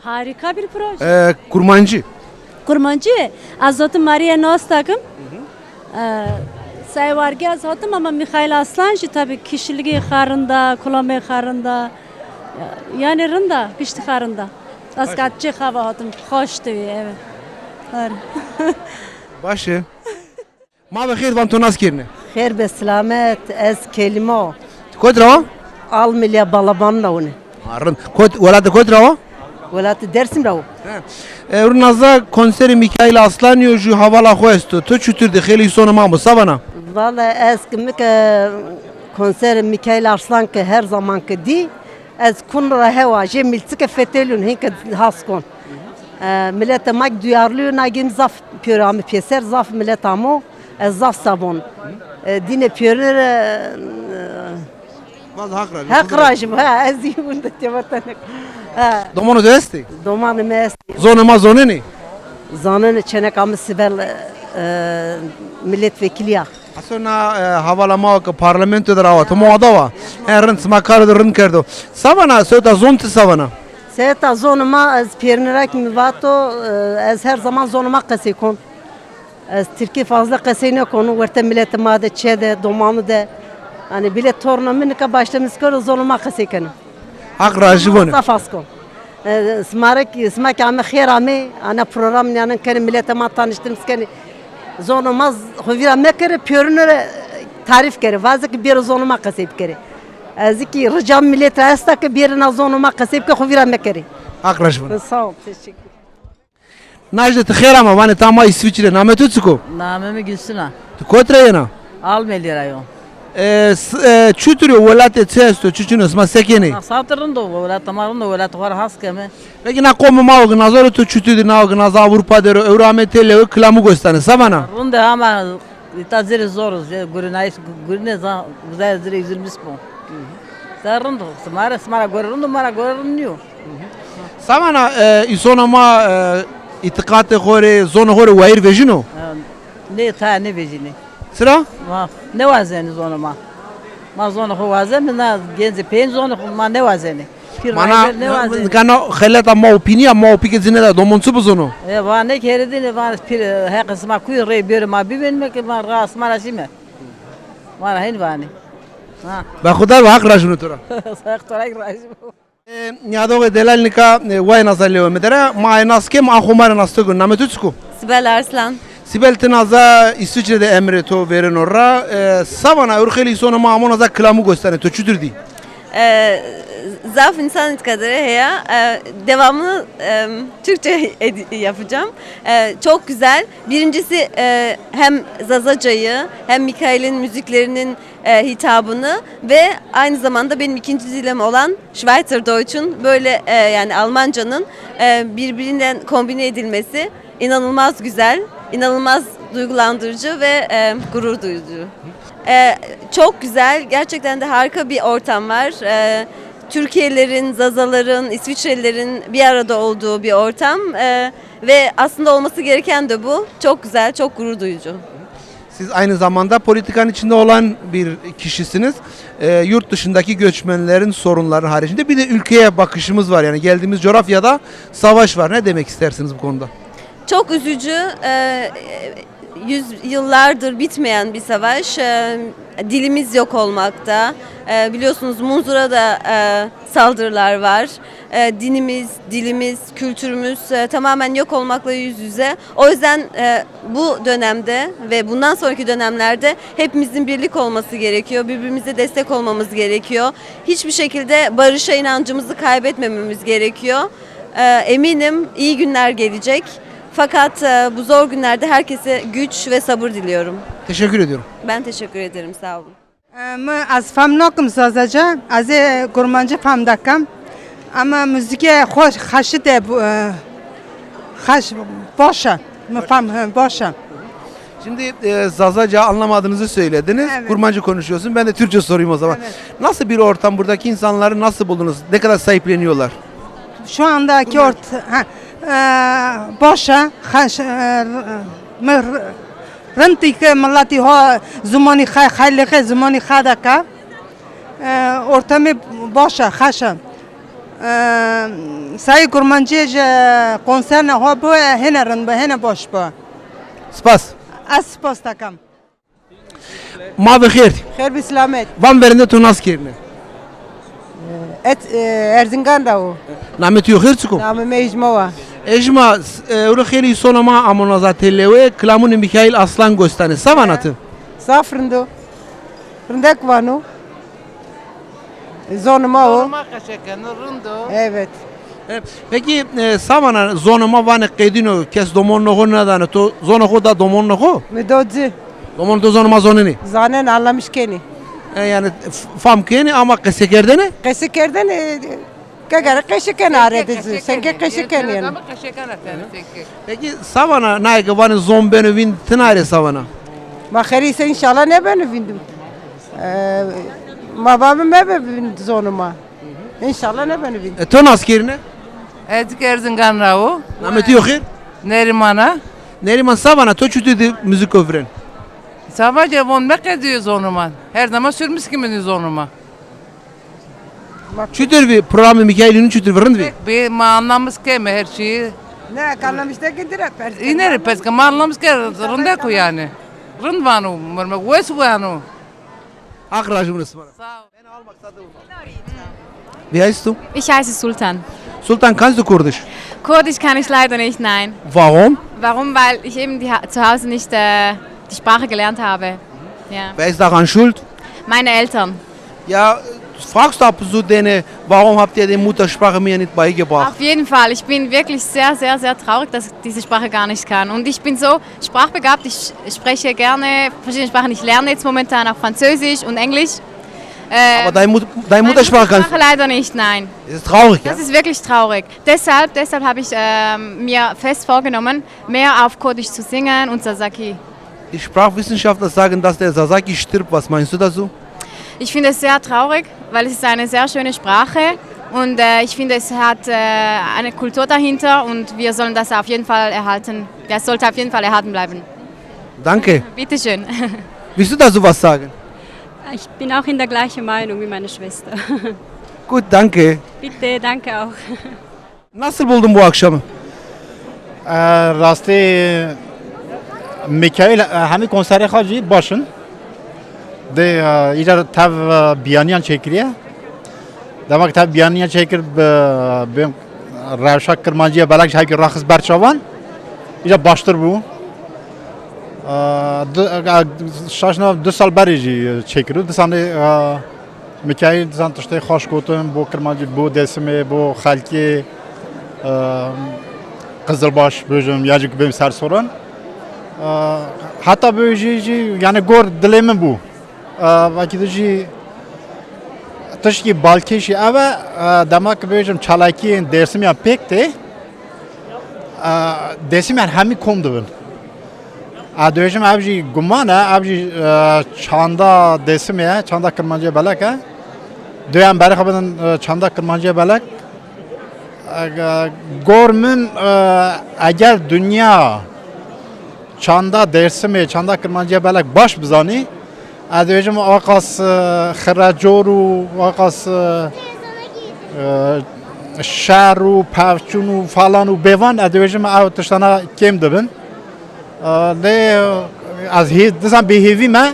Harika bir proje. E, Kurmancî. Kurmancî? Ez hatim Maria Nosta kim. E, Saywargî ez hatim ama Mihail Aslan jî tabii kişiligi xarında, kulamê xarında. Yani rinda, pişti xarında. Ez katçê xava hatim. Xoş dibi, evet. Har. Baş e. Ma bi xêr, van to nas kerine. Xêr be silamet, ez Kelîma o. Ti kot ra wa? Almilya Balaban ra wune. Ha, rind. Kot, welatê kot ra wa? Welatê Dersim ra wo. He. E, ewro naza konserê Mîkaîl Aslanî yo, jû havala xo esto. To çutir dî, xeylê îsonê ma bo, savana? Valla ez ki mi ke konserê Mîkaîl Aslan ki her zaman ki dî, ez kun ra hewa, jê milçike fetelîyon, hîn ke has kon. E, miletê ma ki duyarlı yo, na gêm zaf pêro ame pêser, zaf milet amo, ez zaf sabon. E, dîne pêrune re, e, Vaz Haq rajî. Haq rajî, ha, ez zî wunda têvatene. Ha. Domanê to estê? Domanê mi estê. Zonê ma zonenê? Zonenê, çêneka mi Sibel, e, milletvekili ya. Aso na, e, havala ma ke parlamento de ra wa, to ma oda wa. He, rind, sima karo de rind kerdo. Savana, sewta zon ti savana? Sewta zonê ma, ez pêrune ra ki mi vato, e, ez her zaman zonê ma qesey kon. Ez tirkî fazla qesey nêkonu, wertê miletê ma de, çê de, domanî de. Yanî bile torna mi nika başlamis kero zonê ma qesey keno. Haq rajî bone. Zaf has kon. E, sima rê ki, sima ki ame xêr amê, ana program nîyanên kenê, miletê ma tanıştırmış kenê. Zonê ma z-, xo vîra mekerê, pêrune re tarîf kerê. Vaze ki bêro zonê ma qesey bikerê. Ez kî rica millet ra esta ke bêrê na zonê ma qesey bike, xo vîra mekerê. Haq raj vano. Sağ ol, teşekkür. Najde, ti xêr ama, vanê ta ma Îsvîçre. Namê to çik o? Namê mi Gülsün a. Ti kot ra yena? Almêlî ra yo. E, s-, e, çutur o welatê, çi esto, çi çin o, sima se kenê? Na saet rind o, welatê ma rind o, welatê xo ra has keme. Pekî na qomê ma o ke naza ro, to çutur dî, na o ke naza Avrupa der o, ewro amê têlewe, kilamû goş danê, se vana? Rind e ama îta zerê zor o, zerê gurinayîş, gurine zan, guzaye zerê yüz yirmi beş bon. Se rind o, sima ra, sima ra gore rind o, ma ra gore rind nîyo. Se vana, e, îsonê ma, e, îtîqatê xo rê, zonê xo rê wayîr vejîno? E, nê, taya nêvejînê. Çira? Ma nêwazenê zonê ma. Ma zonê xo wazenê, na gencê peyên zonê xo ma nêwazenê. Pîr, mana, rayber nêwazenê. Nika no xeleta ma û pînî ya, ma û pî ke ci nêda, domon çi bizono? E, va nê ke herê dîne, va pîr, e, heqê sima kuy, rê bêro ma bivênîme ke ma ra sima ra şîme. Ma ra hên vanê. Ha. Berxudar be, Haq raj vino to ra. Haq to ra kî raj bo. E, nîyadoxê delal nika, e, wayê naza lewê mi der a. Ma aye nas kêm, a xo ma rê nas to keno. Namê to çik o? Sibel Arslan. Sibel, ti naza Îsvîçre de emrê to vêreno ra. E, se vana, ewro xeylê îsonê ma amo naza kilamû goş danê, to çutur dî? E, zaf însan îtîqatê rê heya. E, devamlı, e, Türkçe edi-, yapacağım. E, çok güzel. Birincisi, e, hem Zazacayı hem Mikail'in müziklerinin e, hitabını ve aynı zamanda benim ikinci dilim olan Schweizerdeutsch'un böyle, e, yani Almancanın, e, birbirinden kombine edilmesi inanılmaz güzel, inanılmaz duygulandırıcı ve, e, gurur duyucu. E, çok güzel, gerçekten de harika bir ortam var. E, Türkiye'lerin, Zazaların, İsviçrelilerin bir arada olduğu bir ortam. E, ve aslında olması gereken de bu. Çok güzel, çok gurur duyucu. Siz aynı zamanda politikanın içinde olan bir kişisiniz. E, yurt dışındaki göçmenlerin sorunları haricinde bir de ülkeye bakışımız var. Yani geldiğimiz coğrafyada savaş var. Ne demek istersiniz bu konuda? Çok üzücü. E, yüz yıllardır bitmeyen bir savaş. E, dilimiz yok olmakta. E, biliyorsunuz Munzur'a da, e, saldırılar var. E, dinimiz, dilimiz, kültürümüz, e, tamamen yok olmakla yüz yüze. O yüzden, e, bu dönemde ve bundan sonraki dönemlerde hepimizin birlik olması gerekiyor, birbirimize destek olmamız gerekiyor. Hiçbir şekilde barışa inancımızı kaybetmememiz gerekiyor. E, eminim iyi günler gelecek. Fakat, e, bu zor günlerde herkese güç ve sabır diliyorum. Teşekkür ediyorum. Ben teşekkür ederim, sağ olun. E, mi, ez fam nakim Zazaca, ez ê Kurmancî fam dakim. Ama muzîkê xo xeşit e, bu, e, xeş, baş e. Mi fam, he, baş e. Şimdi, e, Zazaca anlamadığınızı söylediniz. Evet. Kurmancı konuşuyorsun. Ben de Türkçe sorayım o zaman. Evet. Nasıl bir ortam, buradaki insanları nasıl buldunuz? Ne kadar sahipleniyorlar? Şu andaki ort-, ha, e, baş e, xeş, e, r-, mi r-, Rindî ke miletî ho zimanî xey, xeylê xey zimanî xey de ke, e, ortemê baş e, xeş e. E, Sayê Kurmancîye ji konserne ho bi, hêne rind bi, hêne baş bi. Spas. Ez spas dekem. Ma bi xêr. Xêr bi selamet. Van verinde to nas kerine. Et, e, Erzingan ra wo. Namê tu yo xêr çik o? Namê mi Ejma wa. Ejma, s-, e, ewro xeylê îsonê ma amo naza têlewe, kilamûnê Mîkaîl Aslan goş danê. Se vana ti? Zaf rind o. Rindek vano. Zonê ma o. Zonê ma qeşe keno, rind o. Evet. E, pekî, e, se vana zonê ma vanê qedîno, kes domonê xo nêdano, to zonê xo da domonê xo? Mi do ci. Domonê to zonê ma zonenê? Zanenê, anlamiş kenê. E, yanî f-, fam kenê ama qese kerdene? Qese kerdene, e, ke gere qese kenê arê de ci. Senke qese kenê yanî. Pekî se vana naye ke vanê zon beno vînd, ti naye rê se vana? Ma xerî se înşallah nêbeno vînd. E, ma vame mebe vînd zonê ma. Înşallah nêbeno vînd. E, to nas kerîne? Ez kî Erzingan ra wo. Namê tu yo xêr? Nerîman a. Nerîman, se vana, to çutir dî muzîko virên? Savace von meqedîyo zonê ma. Her zaman sürmüş kimînî zonê ma. Çutir vî programê Mîkaîlî nû, çutir vî, rind vî? Bi ma anlamis keme her şeyî. Ne, anlamis de ki dire pers. Îne rê pers ke ma anlamis ke rindek o yanî. Rind vano, murmek wes vano. Haq rajim sima ra. Sağ ol. Wie heißt du? Ich heiße Sultan. Sultan, kannst du Kurdisch? Kurdisch kann ich leider nicht, nein. Warum? Warum? Weil ich eben die, Ha-, zu Hause nicht, äh, die Sprache gelernt habe. Ja. Wer ist daran schuld? Meine Eltern. Ya, Fragst du ab und zu dene, warum habt ihr den Muttersprachemian nicht beigebracht? Auf jeden Fall. Ich bin wirklich sehr, sehr, sehr traurig, dass ich diese Sprache gar nicht kann. Und ich bin so sprachbegabt, ich spreche gerne verschiedene Sprachen. Ich lerne jetzt momentan auch Französisch und Englisch. Ähm, Aber dein Mut-, deine meine Muttersprache kannst Muttersprache leider nicht, nein. Das ist traurig, ja? Das ist wirklich traurig. Deshalb, deshalb habe ich, ähm, mir fest vorgenommen, mehr auf Kurdisch zu singen und Zazaki. Die Sprachwissenschaftler sagen, dass der Zazaki stirbt. Was meinst du dazu? Ich finde es sehr traurig, weil es ist eine sehr schöne Sprache und, äh, ich finde, es hat, äh, eine Kultur dahinter und wir sollen das auf jeden Fall erhalten. Das sollte auf jeden Fall erhalten bleiben. Danke. Bitteschön. Willst du dazu was sagen? Ich bin auch in der gleichen Meinung wie meine Schwester. Gut, danke. Bitte, danke auch. Nasıl buldun bu akşamı? E, rastî Mîkaîl, e, hemî konserê xo jî baş in. De, e, îcar tev, e, bîyanîyan çêkirîye. Dema ke tev bîyanîyan çêkir bi, bi rewşa kirmancîye belek jî hewkî raxist ber çavan. Îcar baştir bû. E, du, e, şaş na du sal berê jî çêkirî. Disanê, e, Mîkaîl disan tiştê xaş gotin, bo kirmancî, bo Dêrsimê, bo xelkê, e, Qizilbaş bêjim, ya jî bêm ser soran. E, heta bê jî, jî, yanî gor dilê min bû. E, vekî de jî tişkî balkêşî ev e, e, dema ke bêjim çalakiyên Dêrsimîyan pêk tê, e, Dêrsimîyan hemî kom dibin. Ez dibêjim ev jî guman e, ev jî, e, çanda Dêsimê ye, çanda Kirmancîya Belek e. Duyem berê xwe bidin, e, çanda Kirmancîya Belek. E, gor min, e, eger dinya çanda Dêrsimê, çanda Kirmancîya Belek baş bizanî, ez dibêjim aqas, e, xirecor û aqas, e, e, şer û pevçûn û falan û bêvan, ez dibêjim ew tiştana kêm dibin. E, lê ez hê-, dizan bêhêvî me,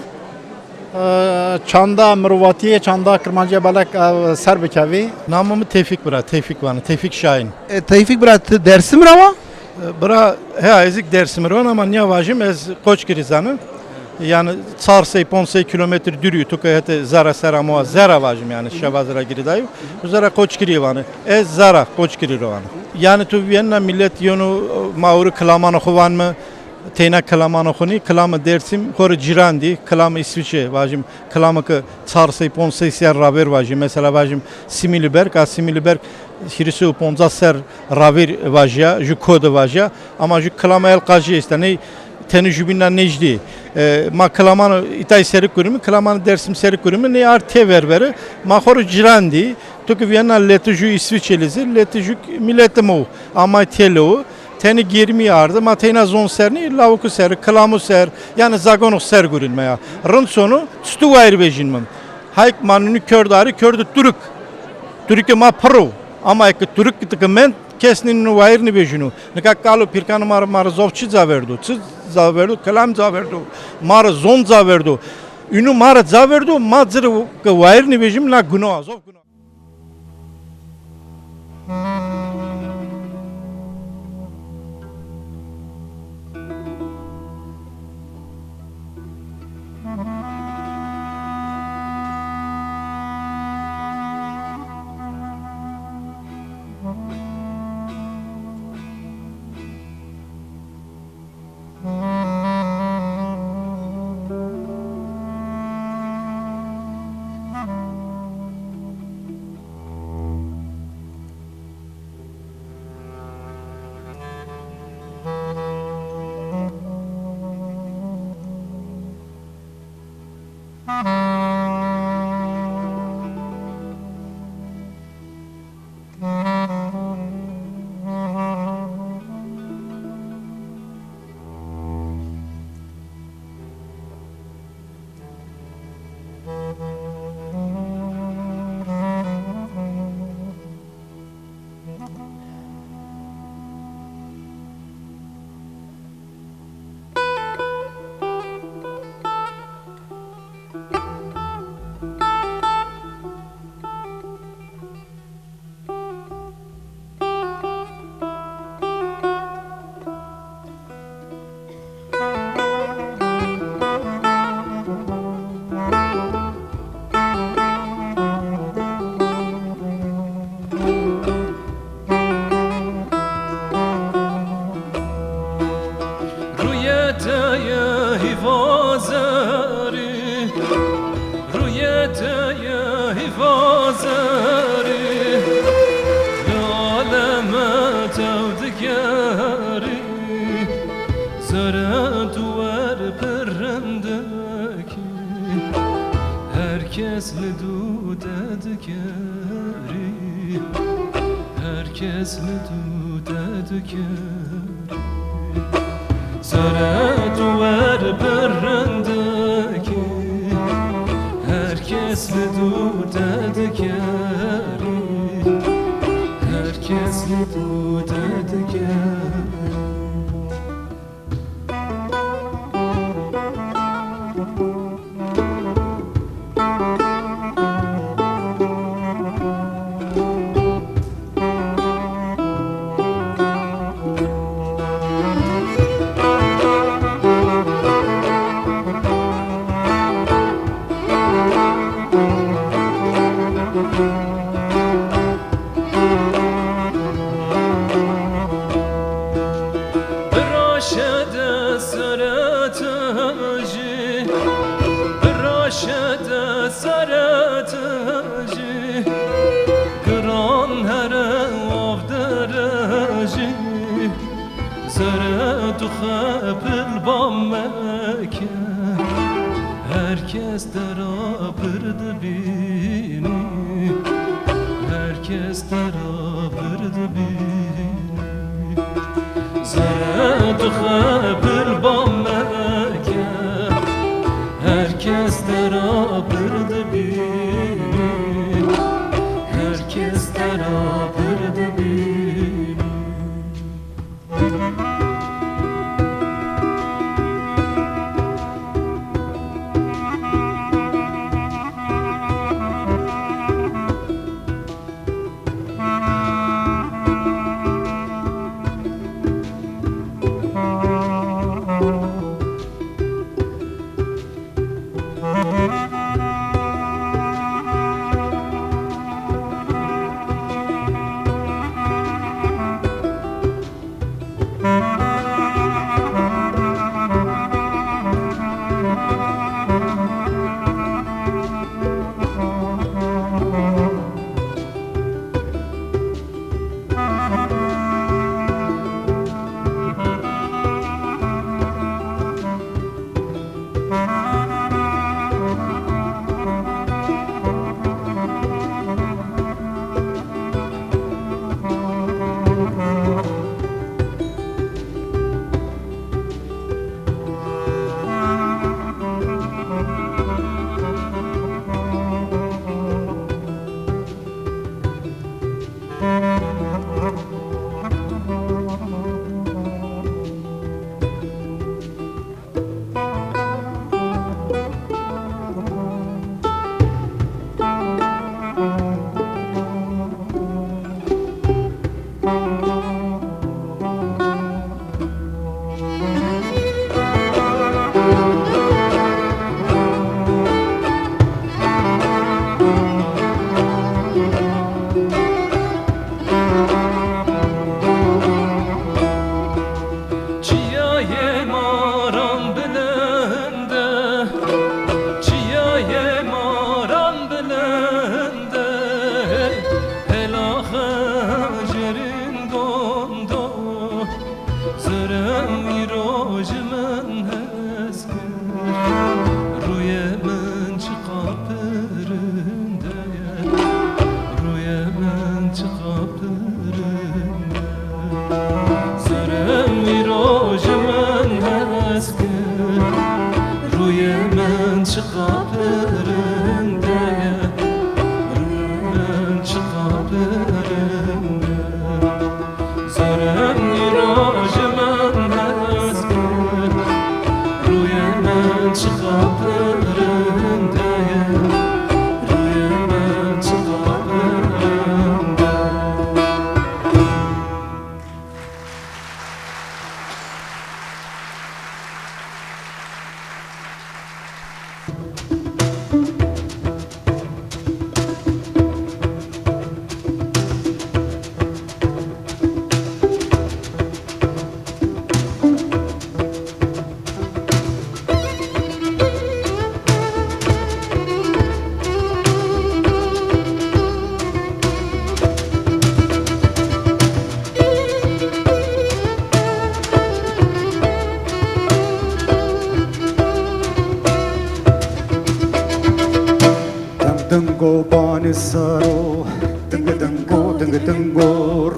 e, çanda mirovatiyê, çanda Kirmancîya Belek, e, ser bikevî. Namo mi Tevfîk bira, Tevfîk vanê, Tevfîk Şahin. E, Tevfîk bira, ti Dêrsim ra wa? E, bira, he, ez kî Dêrsim ra wan ama nîya vajim, ez Qoçgirî zana. Yanî çar sey, ponc sey kîlometre dûrî, tu ke hetê zere ser amo, zere vajim yanî, Şevaz ra girêdayî. Zere Qoçgirî vanê. Ez zere Qoçgirî ra wana. Yanî tu vîyena milet yeno, ma ewro kilamanê xo vanme, teyna kilamanê xo nî, kilamê Dêrsim xo rê cîran dî, kilamê Îsvîçe vajim, kilamê ke çar sey, ponc sey ser ravêr vajî. Mesela vajim Simîliberg, a Simîliberg hîris û poncas ser ravêr vajîya, ju ko de vajîya, ama ju kilama el qajî esta, ney tenê jubîn ra nêjdî. E, ma kilamanê îtay serî kurîme, kilamanê Dêrsim serî kurîme, ney ard têver verî, ma xo rê cîran dî. Tu ke vîyena letê ju Îsvîçelî zî, letê ju miletê ma o, amay têlewo. Tenê gêrmî arde, ma teyna zon ser nî, lawikû ser, kilamû ser, yanî zagonû ser gurîn me ya. Rind sono, çitû wayîr vejînme. Hay ke ma nûnî kerd arî, kerd turk. Turkê ma pirr o. Ama eke turk ke mend, kes nî nûnî wayîr nêvejîno. Nika kalo pîrkanê ma rê, ma rê zof çi ca verdo? Çi ca verdo? Kilam ca verdo. Ma rê zon ca verdo. Înû ma rê ca verdo, ma ci rê ke wayîr nêvejîme, na guno a, zof guno. Vazerî, rûyê te yê vazerî, li aleme tew dikerî, zere tu wer pirindekî, her kes li dû te dikerî, her kes li dû te dikerî. Zere tu wer birindekî, her kes li dû te dikerî, her kes li dû te dikerî. Biraşe de sere te jî, biraşe de sere te jî, giran here wav derejî, zere tu xepil bam meke, her kes te ra pir dibînî, her kes te ra pir dibînî. Zere tu xepil bam meke, her kes te ra pir dibînî, her kes te ra pir dibînî. Çiyayê maran bilind e, çiyayê maran bilind e, hela xecerîn dondo, zerem îro ji min hes kir, rûyê min çiqa pirinde ye, rûyê min çiqa pirinde. Zerem îro ji min hes kir, rûyê min çiqa pirinde ye, rûyê min çiqa pirinde. Zerem îro ji min hes kir, rûyê min çiqa pirinde ye, rûyê min çiqa pirinde. Dingo banî ser o, dingi dingo, dingi dingo,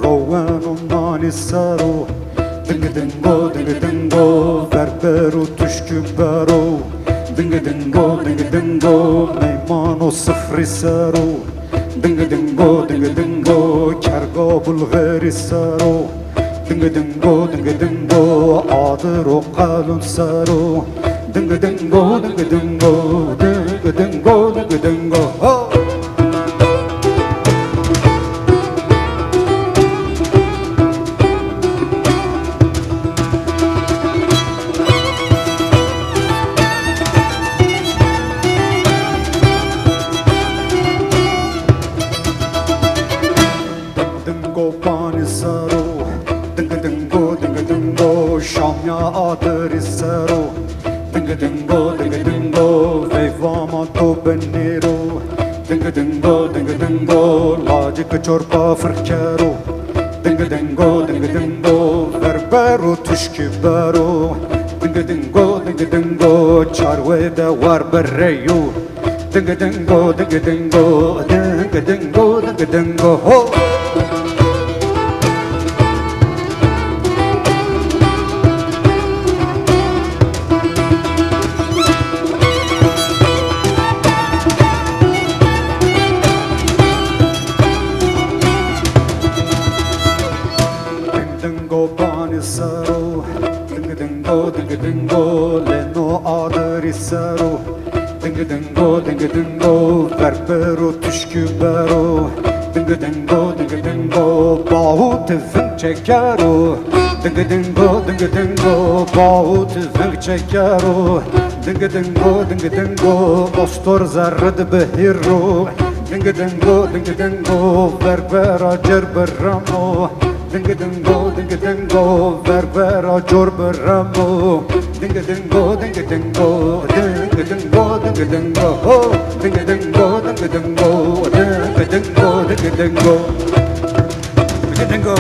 roweno nanî ser o. Dingi dingo, dingi dingo, verber û tuşkî ber o. Dingi dingo, dingi dingo, meymano sifrî ser o. Dingi dingo, dingi dingo, kerga bulxerî ser o. Dingi dingo, dingi dingo, adir o qelun ser o. Dingi dingo, dingi dingo, dingi dingo, dingi dingo, ho! Dingo panî ser o, dingi dingo, dingi dingo, şamya adirî ser o. Dingi dingo, dingi dingo, veyva ma to binêro. Dingi dingo, dingi dingo, lacik çorpa firkero. Dingi dingo, dingi dingo, verber û tuşkî bero. Dingi dingo, dingi dingo, çarwe de war bireyo. Dingi dingo, dingi dingo, dingi dingo, dingi dingo, ho! Ding dingo banî ser o, ding dingo, ding dingo, leno adirî ser o. Ding dingo, ding dingo, verber û tuşkî ber o. Ding dingo, ding dingo, bahû ti ving çeker o. Ding dingo, ding dingo, bahû ti ving çeker o. Ding dingo, ding dingo, ostor zerrid bihîr o. Ding dingo, ding dingo, verber a cir biremo. Ding dingo, ding dingo, verber a cor biremo. Ding dingo, ding dingo, ding dingo, ding dingo, ho. Ding dingo, ding dingo, ding dingo, ding dingo. Ding dingo.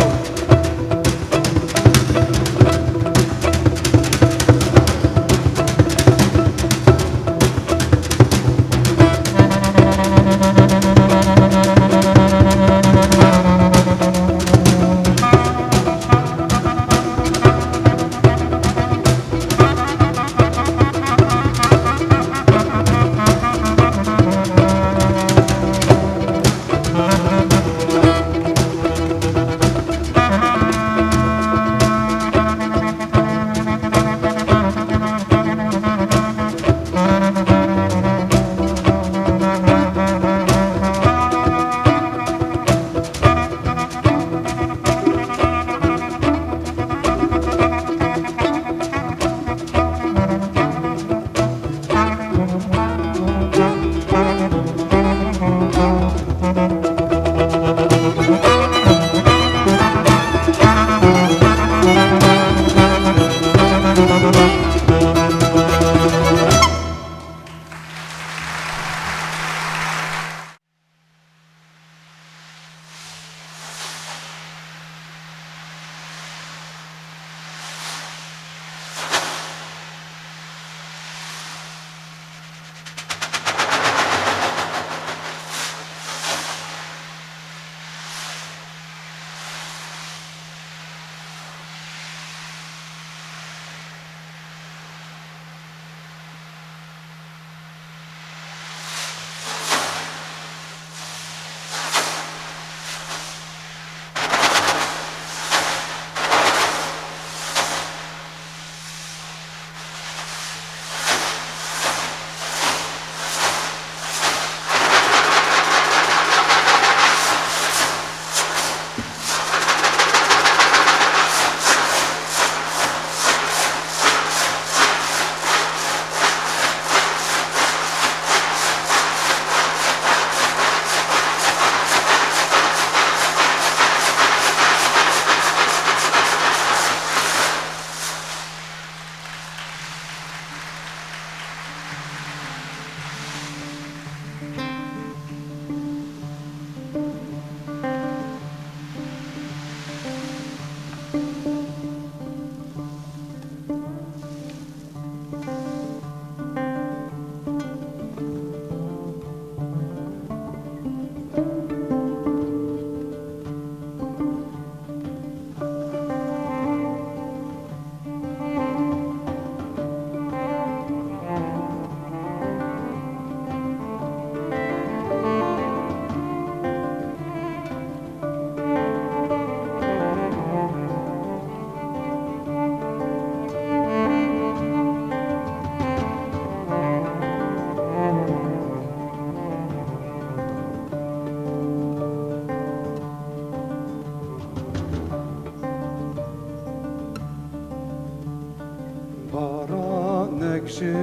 Baran ekşi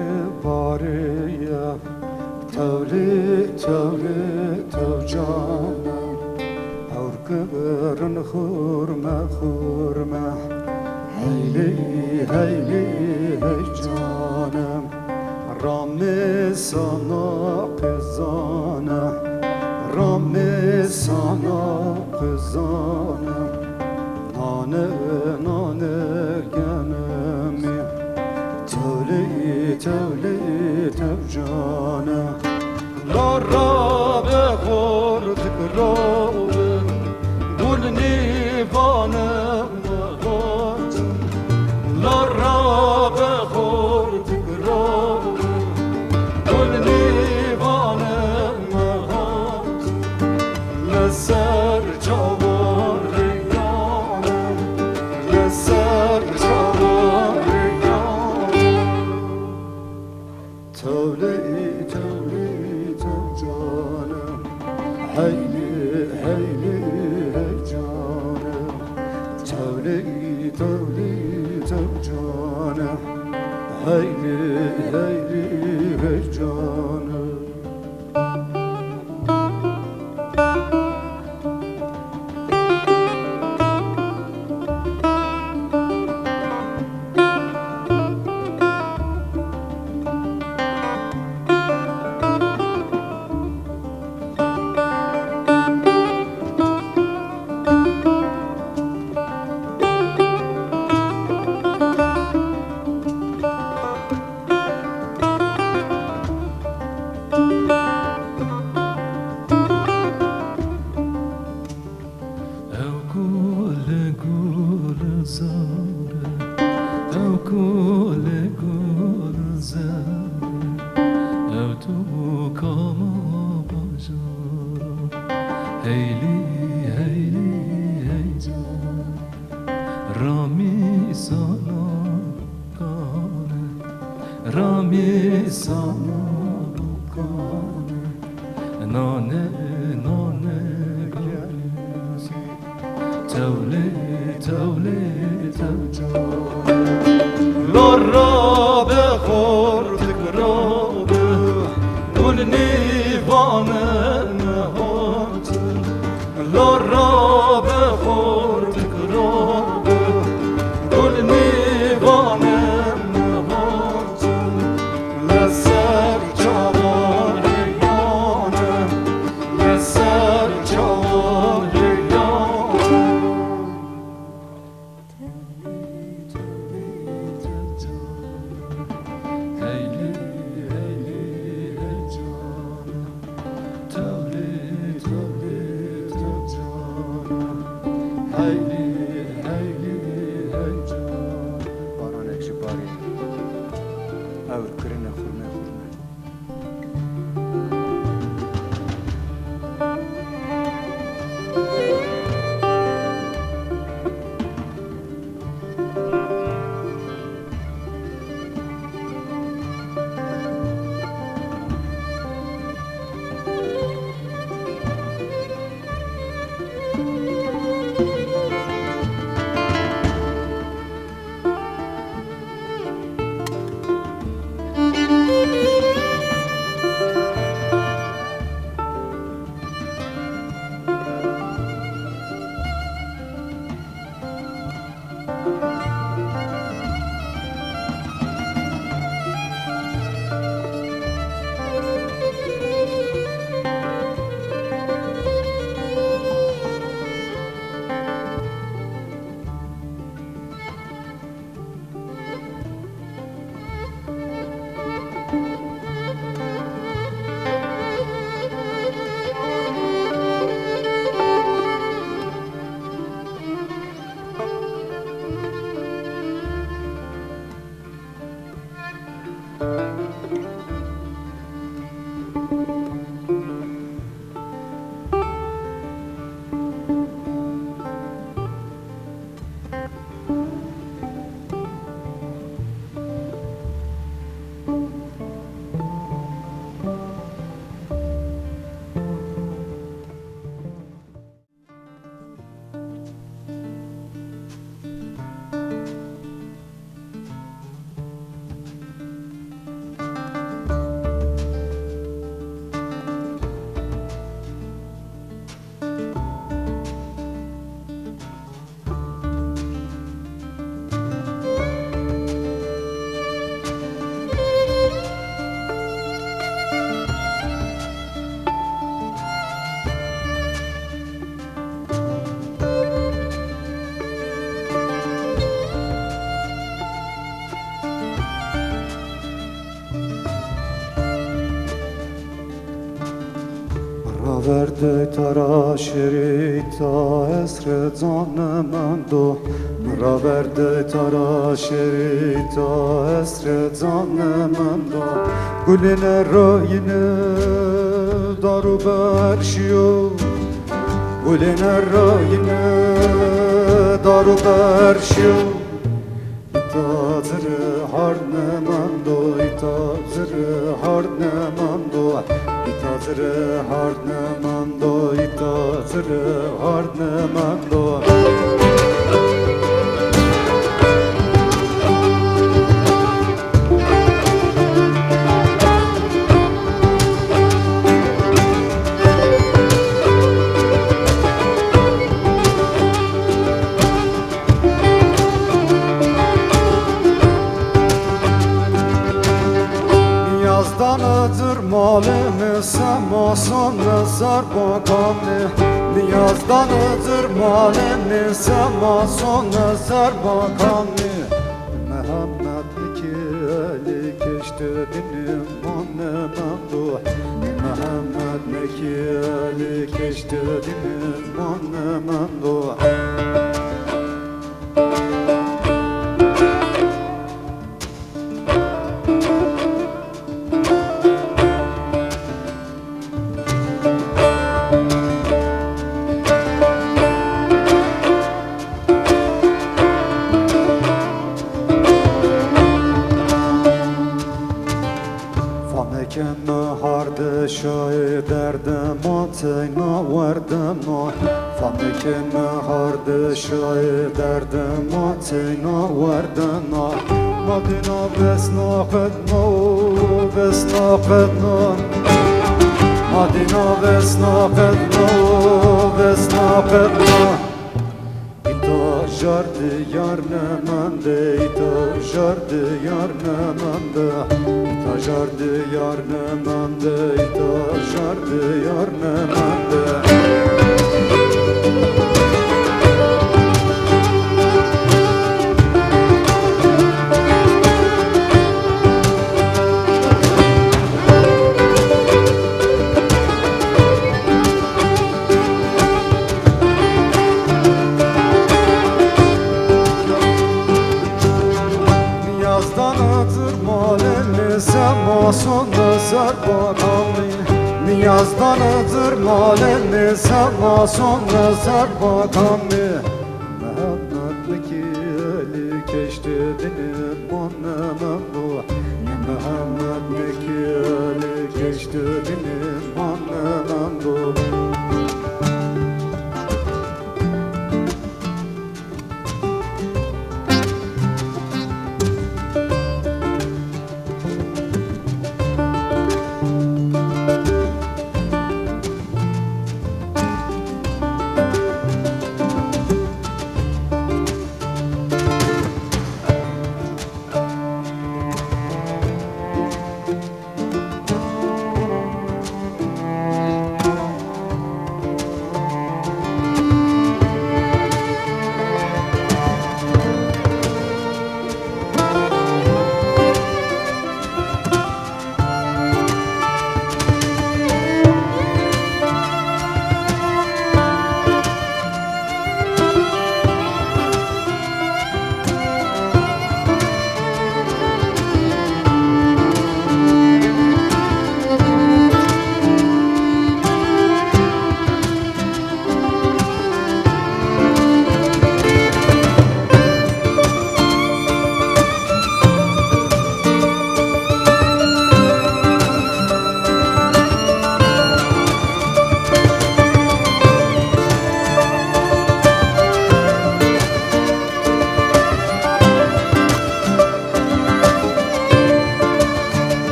barîya, tewlî, tewlî, tewcana. Ewr kirin xurme, xurme. Heylî, heylî, hey canım. Ramê sana qizana, ramê sana qizana. Nane, nane genimî, tewlî, tewlî, tewcana. La rabe xortik rabe, gul nîvane mi hat. La rabe xortik rabe, gul nîvane mi hat. Li ser çawan rêyane, li ser çawan rêyane. Tewlî, tewlî, tewcane. Heylî, heylî, heycane. Tewlî, tewlî, tewcane. Heylî, heylî, heycane. Ew gul, gulzar e, ew gul, gulzar e, ew tu kama bajar. Heylî, heylî, heycan. Ramî sana kane, ramî sana kane. Nane, nane, gare. Tewlê, tewlê, tewcane. La rabe xortik rabe, gul nîvane mi hat. La rabe xortik rabe, gul nîvane mi hat. Li ser çawan rêyane, li ser çawan rêyane. Dê tara şêrî ta esrê canê mendo, mi ra ver dê tara şêrî ta esrê canê mendo. Gulê nerayîne dar û ber şîyo, gulê nerayîne dar û ber şîyo. Îta ci rê hard nêmendo, îta ci rê hard nêmendo, îta ci rê hard nêmendo, îta ci rê hard nêmendo. Nîyaz dane cir malê mi, sema sone zerba kanê. Nîyaz dane cir malê mi, sema sone zerba kanê. Mihemed Nikî Elî keşte dinê manê mendo. Mihemed Nikî Elî keşte dinê manê mendo. Famê ke mi hardê şayê derdê ma teyna werdê ma. Famê ke mi hardê şayê derdê ma teyna werdê ma. Ma dîna vesna qedna, vesna qedna. Ma dîna vesna qedna, vesna qedna. Îta jar dîyar nêmende, îta jar dîyar nêmende, îta jar dîyar nêmende, îta jar dîyar nêmende. Nîyaz dane cir malê mi, sema sone zerba kanê. Nîyaz dane cir malê mi, sema sone zerba kanê. Mihemed Nikî Elî keşte dinê manê mendo. Mihemed Nikî Elî keşte dinê manê mendo.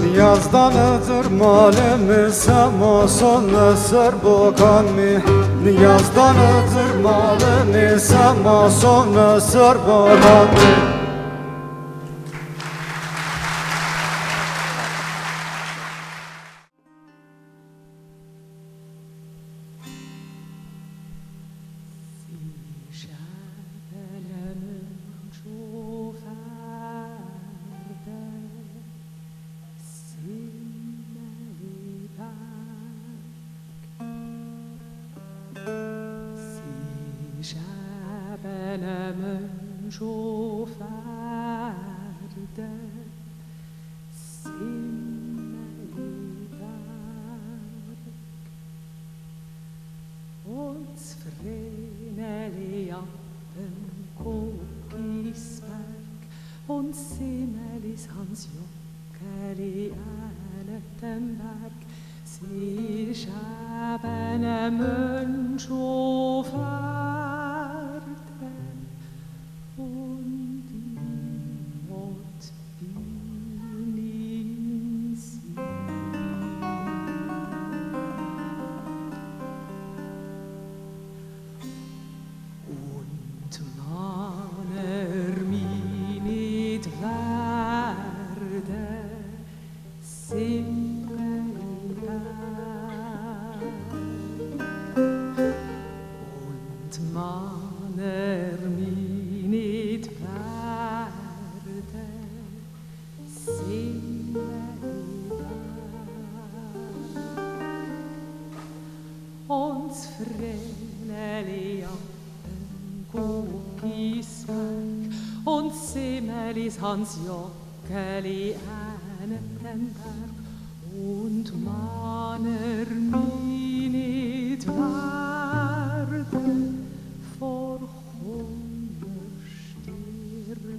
Nîyaz dane cir malê mi, sema sone ser bokan mi. Nîyaz dane cir malê mi, sema sone ser bokan mi. şoferde sêmelî berg. Uns frênelî appen kokî sperg, uns sêmelîs hans jokkelî ene ten berg, si şebene mün şoferde und die Mond Und man erminit verde simrelî berg. Und man erminit verde simrelî berg. Uns frênelî appen kokî sperg, uns sêmelîs hans jokkelî ene ten berg, und man erminit verde vor Hungerstirbe.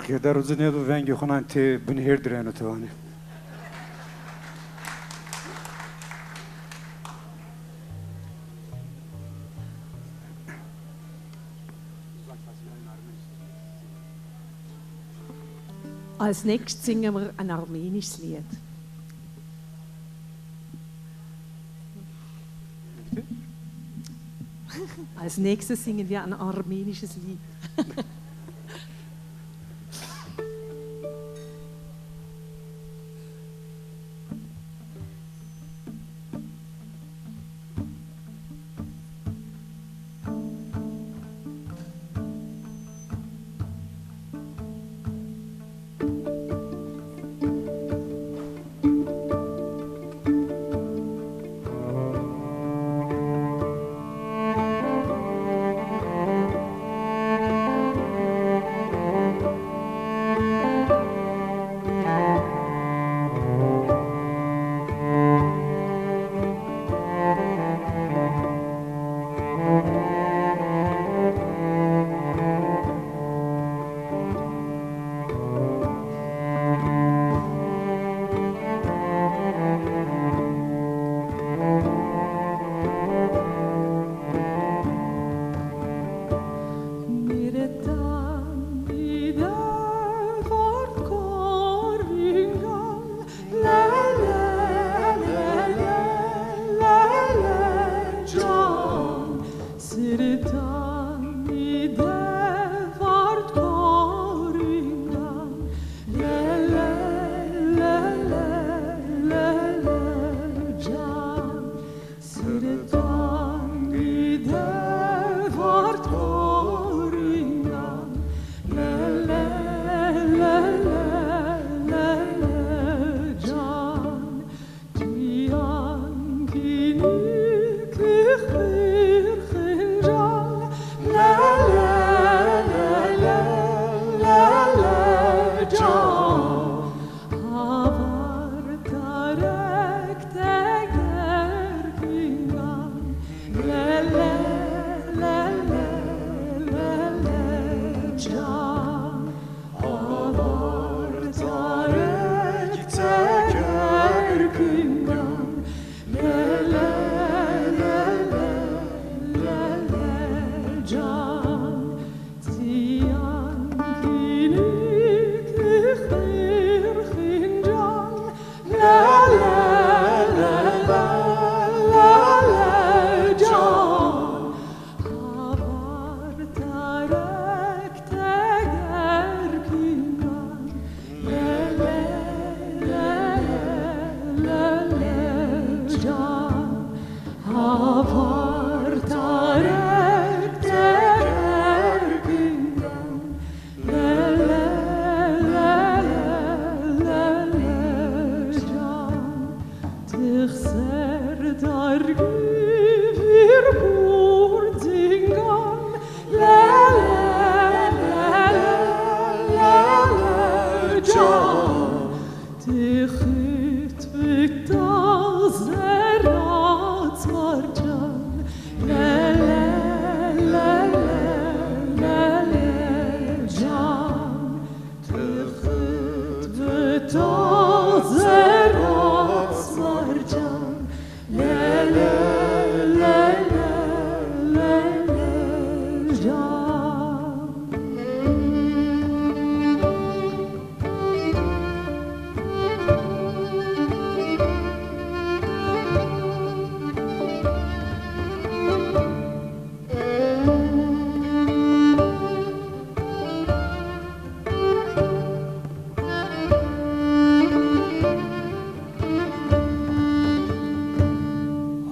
Girda Ruzî nêdo vengê xo nan tê binê hêr direno ti vanê. Als nächstes singen wir ein armenisches Lied. Als nächstes singen wir ein armenisches Lied.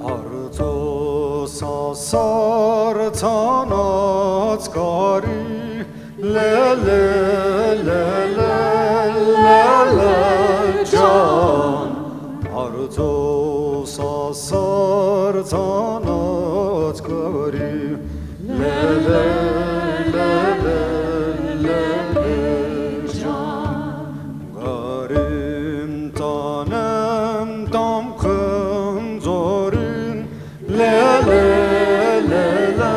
Hardo sa sar tana tkarî, le le le le le le can. Hardo sa sar tana tkarî, le le le le le le can. Garim tanem tam xincorin, le le le le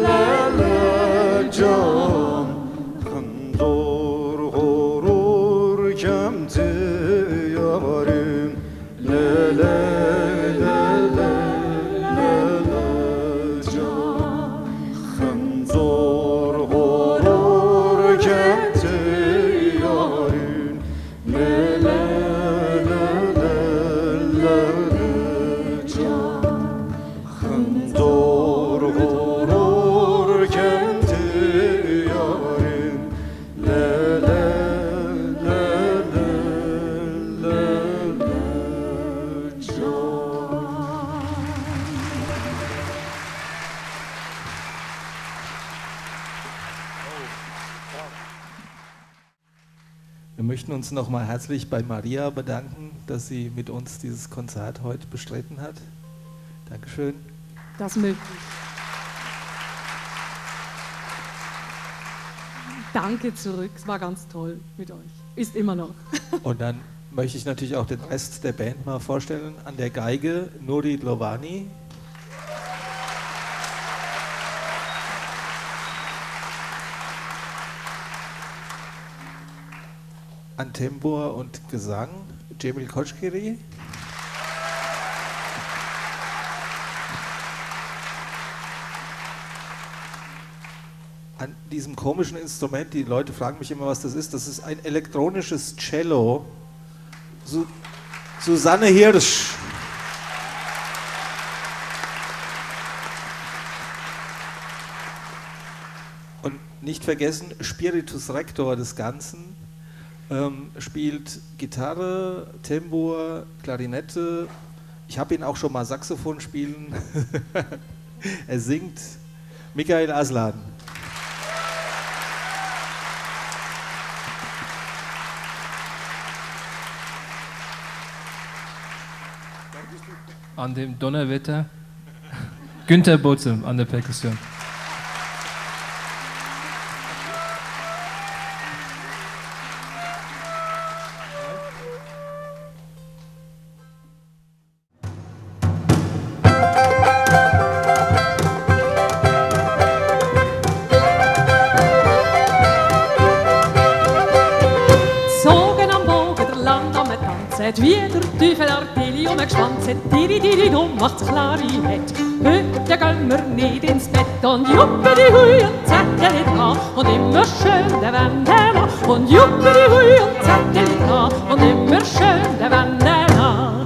le le can. Xinco Kemti yarim, le, le, le, le, le, le, ca. Xinzor xoror kemti yarim, le, le, le, le, le, le, ca. Xinzor xoror kemti yarim, le, le, le, le, le, le, ca. Wir möchten uns nochmal herzlich bei Maria bedanken, dass sie mit uns dieses Konzert heute bestritten hat. Dankeschön. Das möchte ich. Danke zurück. Es war ganz toll mit euch. Ist immer noch. Und dann möchte ich natürlich auch den Rest der Band mal vorstellen. An der Geige Nuri Dlovani. An Tambur und Gesang Cemil Koçgiri. An diesem komischen Instrument, die Leute fragen mich immer, was das ist, das ist ein elektronisches Cello. Su-, Susanne Hirsch. Und nicht vergessen, Spiritus Rector des Ganzen, ähm, spielt Gitarre, Tambur, Klarinette. Ich habe ihn auch schon mal Saxophon spielen. Er singt. Michael Aslan. An dem Donnerwetter Günter Bozem an der Perkussion. Zogen am Boge der Land am Tanz, et wie der Tüfel Artilio mek schwanz, et diri diri dum macht Klarinett. Hüt der Kölner nit ins Bett und juppidi hui und zackeli dra und immer schön der Wanderer und juppidi hui und zackeli dra und immer schön der Wanderer.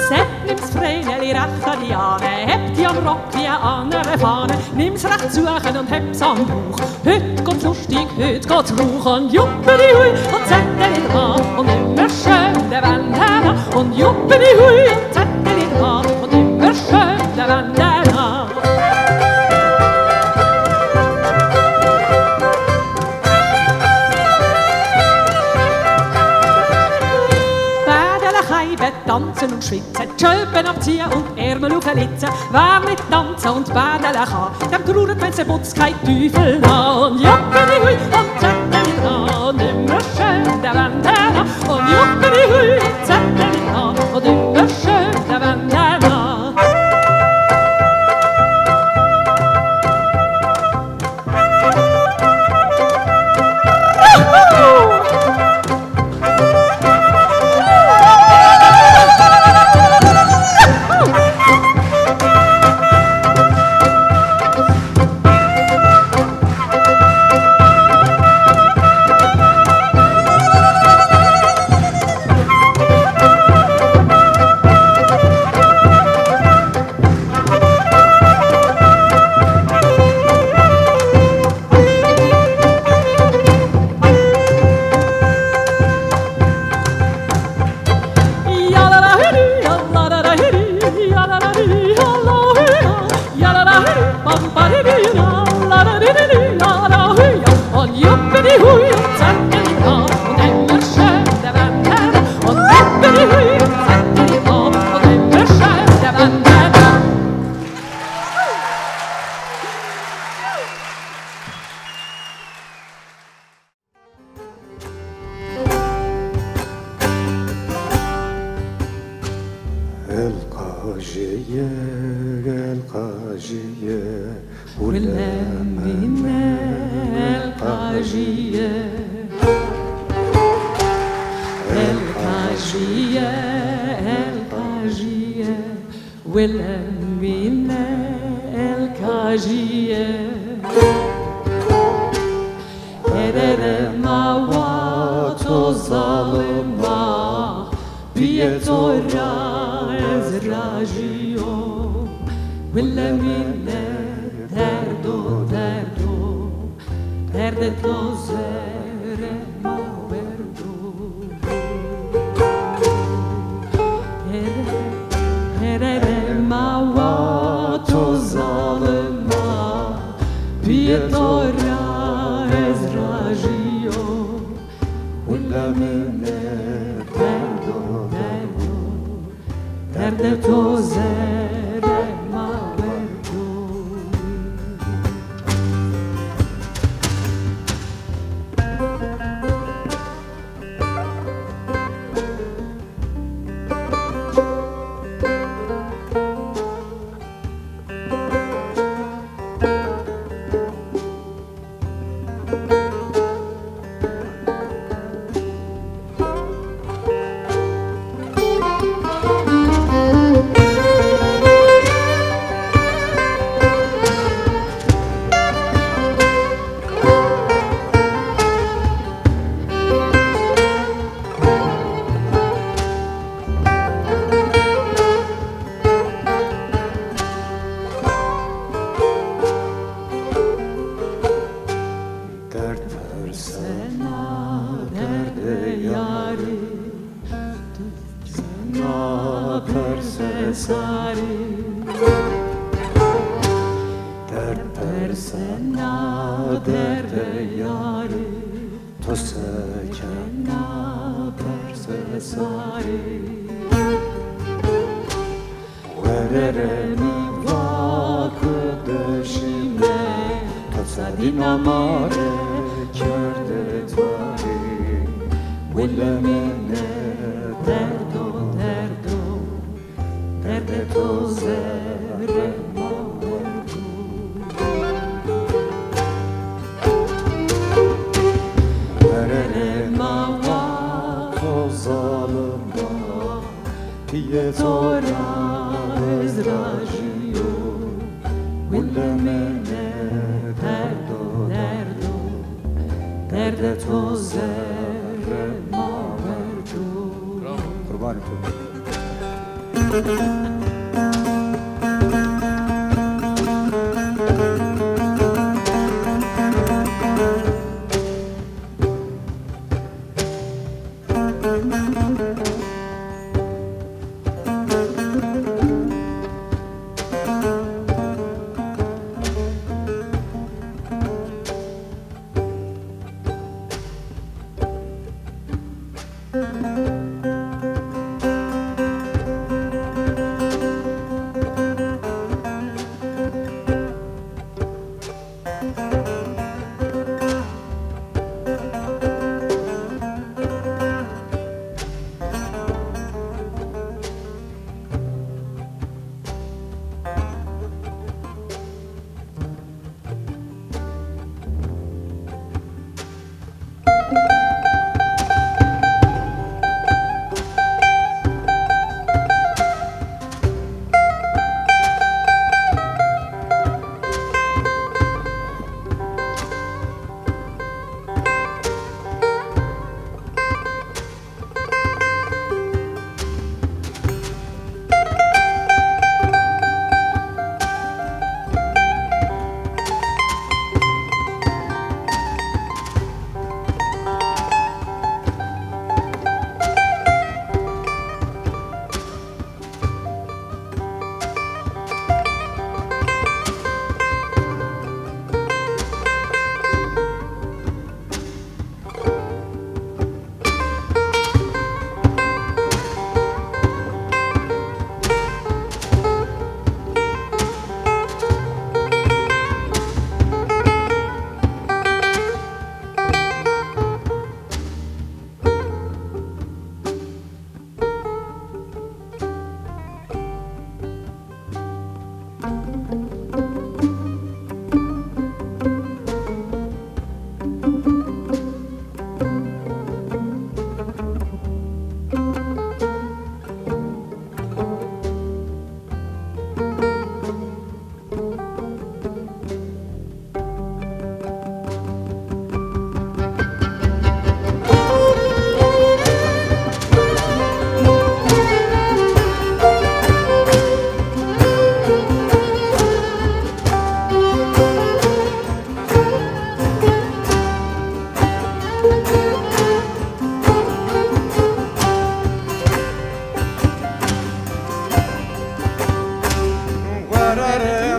Sett nims Vreneli rachter die Ane, hebt die am Rock wie andere Fahne, nims recht suchen und heb's am Buch. Hüt gott lustig, hüt gott ruch und juppidi hui und zackeli dra und immer schön der Wanderer und juppidi hui und zackeli dra und immer schön der Wanderer. Badele Haibe tanzen und schwitzen, Tschölpen abziehen und Ärmel auflitzen. Wer nicht tanzen und badele kann, dem trauret, wenn se putzt, kein Teufel na. Und juppidi hui und zackeli dra, und immer schön der Wanderer. Und juppidi hui und zackeli dra, und immer schön der Wanderer. Wile mine el qajîye, el qajîye, el qajîye. Wile mine el qajîye. Erere ma wa to zalima, piyê to ra ez rajî yo. Wile mine derdo, derdo, derdê to zere ma werdo. Herere ma wa to zalima, piyê to ra ez rajî yo. Wile mine derdo, derdo, derdê to zere ma werdo. Derd persena derdê yarî, sena perse sarî. Derd persena derdê yarî, to se kena perse sarî. Werere mi va ku deşîme, to ça dîna ma rê kerde tarî. Wile mine derdo, derdo, derdê to zere ma werdo. Werere ma va to zalim ba, piyê to ra ez rajî yo. Wile mine derdo, derdo, derdê to zere ma werdo. Bravo. Qurbanê to.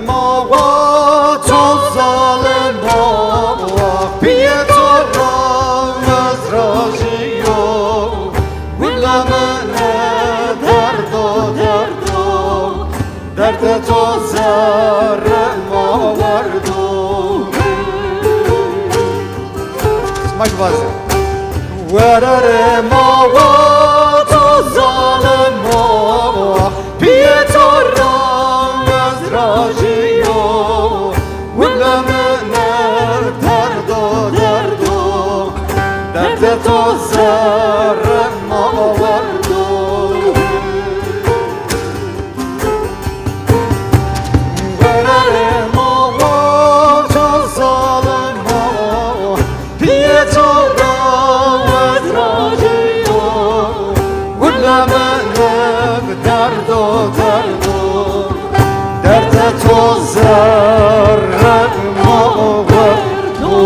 Mawa to zalim mawa, piyê to ra ez rajî yo. Wila min e derdo derdo, derdê to zerrê ma werdo. Sima ki vaze. Wererê ma wa to zalim ma wa, piyê to ra ez rajî yo. Wila min e derdo derdo, derdê to zerrê ma werdo. Wererê ma wa to zalim ma wa, piyê to ra ez rajî yo. Wila min e derdo derdo, derdê to zerrê ma werdo.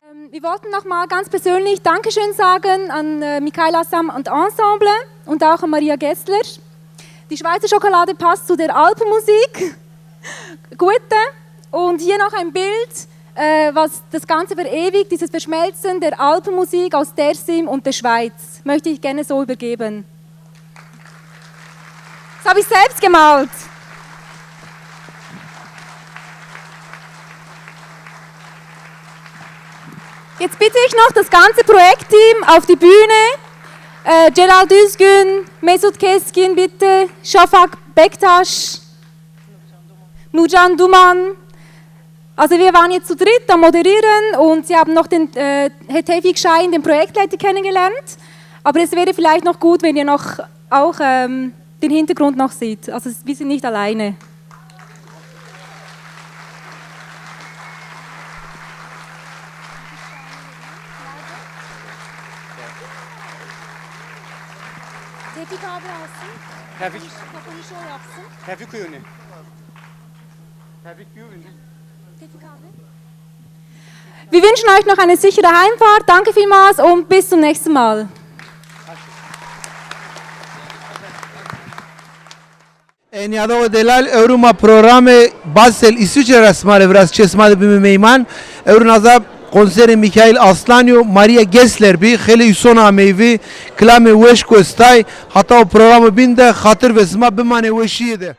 Ähm, wir wollten noch mal ganz persönlich Dankeschön sagen an, äh, Michaela Sam und Ensemble und auch an Maria Gessler. Die Schweizer Schokolade passt zu der Alpenmusik. Gute. Und hier noch ein Bild, äh, was das Ganze verewigt, dieses Verschmelzen der Alpenmusik aus Dersim und der Schweiz. Möchte ich gerne so übergeben. Das habe ich selbst gemalt. Jetzt bitte ich noch das ganze Projektteam auf die Bühne. Äh, Celal Düzgün, Mesut Keskin, bitte. Şafak Bektaş, Nurcan Duman. Also wir waren jetzt zu dritt am Moderieren und sie haben noch den, äh, Herr Tevfik Şahin, den Projektleiter, kennengelernt. Aber es wäre vielleicht noch gut, wenn ihr noch auch, ähm, den Hintergrund noch seht. Also es, wir sind nicht alleine. Tevfik abi alsın. Tevfik. Kapanışı o yapsın. Tevfik Ünü. Tevfik Ünü. Tevfik abi. Wir wünschen euch noch eine sichere Heimfahrt. Danke vielmals und bis zum nächsten Mal. E nîyada û delal, ewro ma programê Basel, Îsviçre ra sima rê viraz, çê sima de bîme meyman. Ewro naza konserê Mîkaîl Aslanî û Maria Gessler bî. Xeylê îson ameyî vî, kilamê weş estay. Hata o programo bîn de xatir ve sima bimanê weşîye de.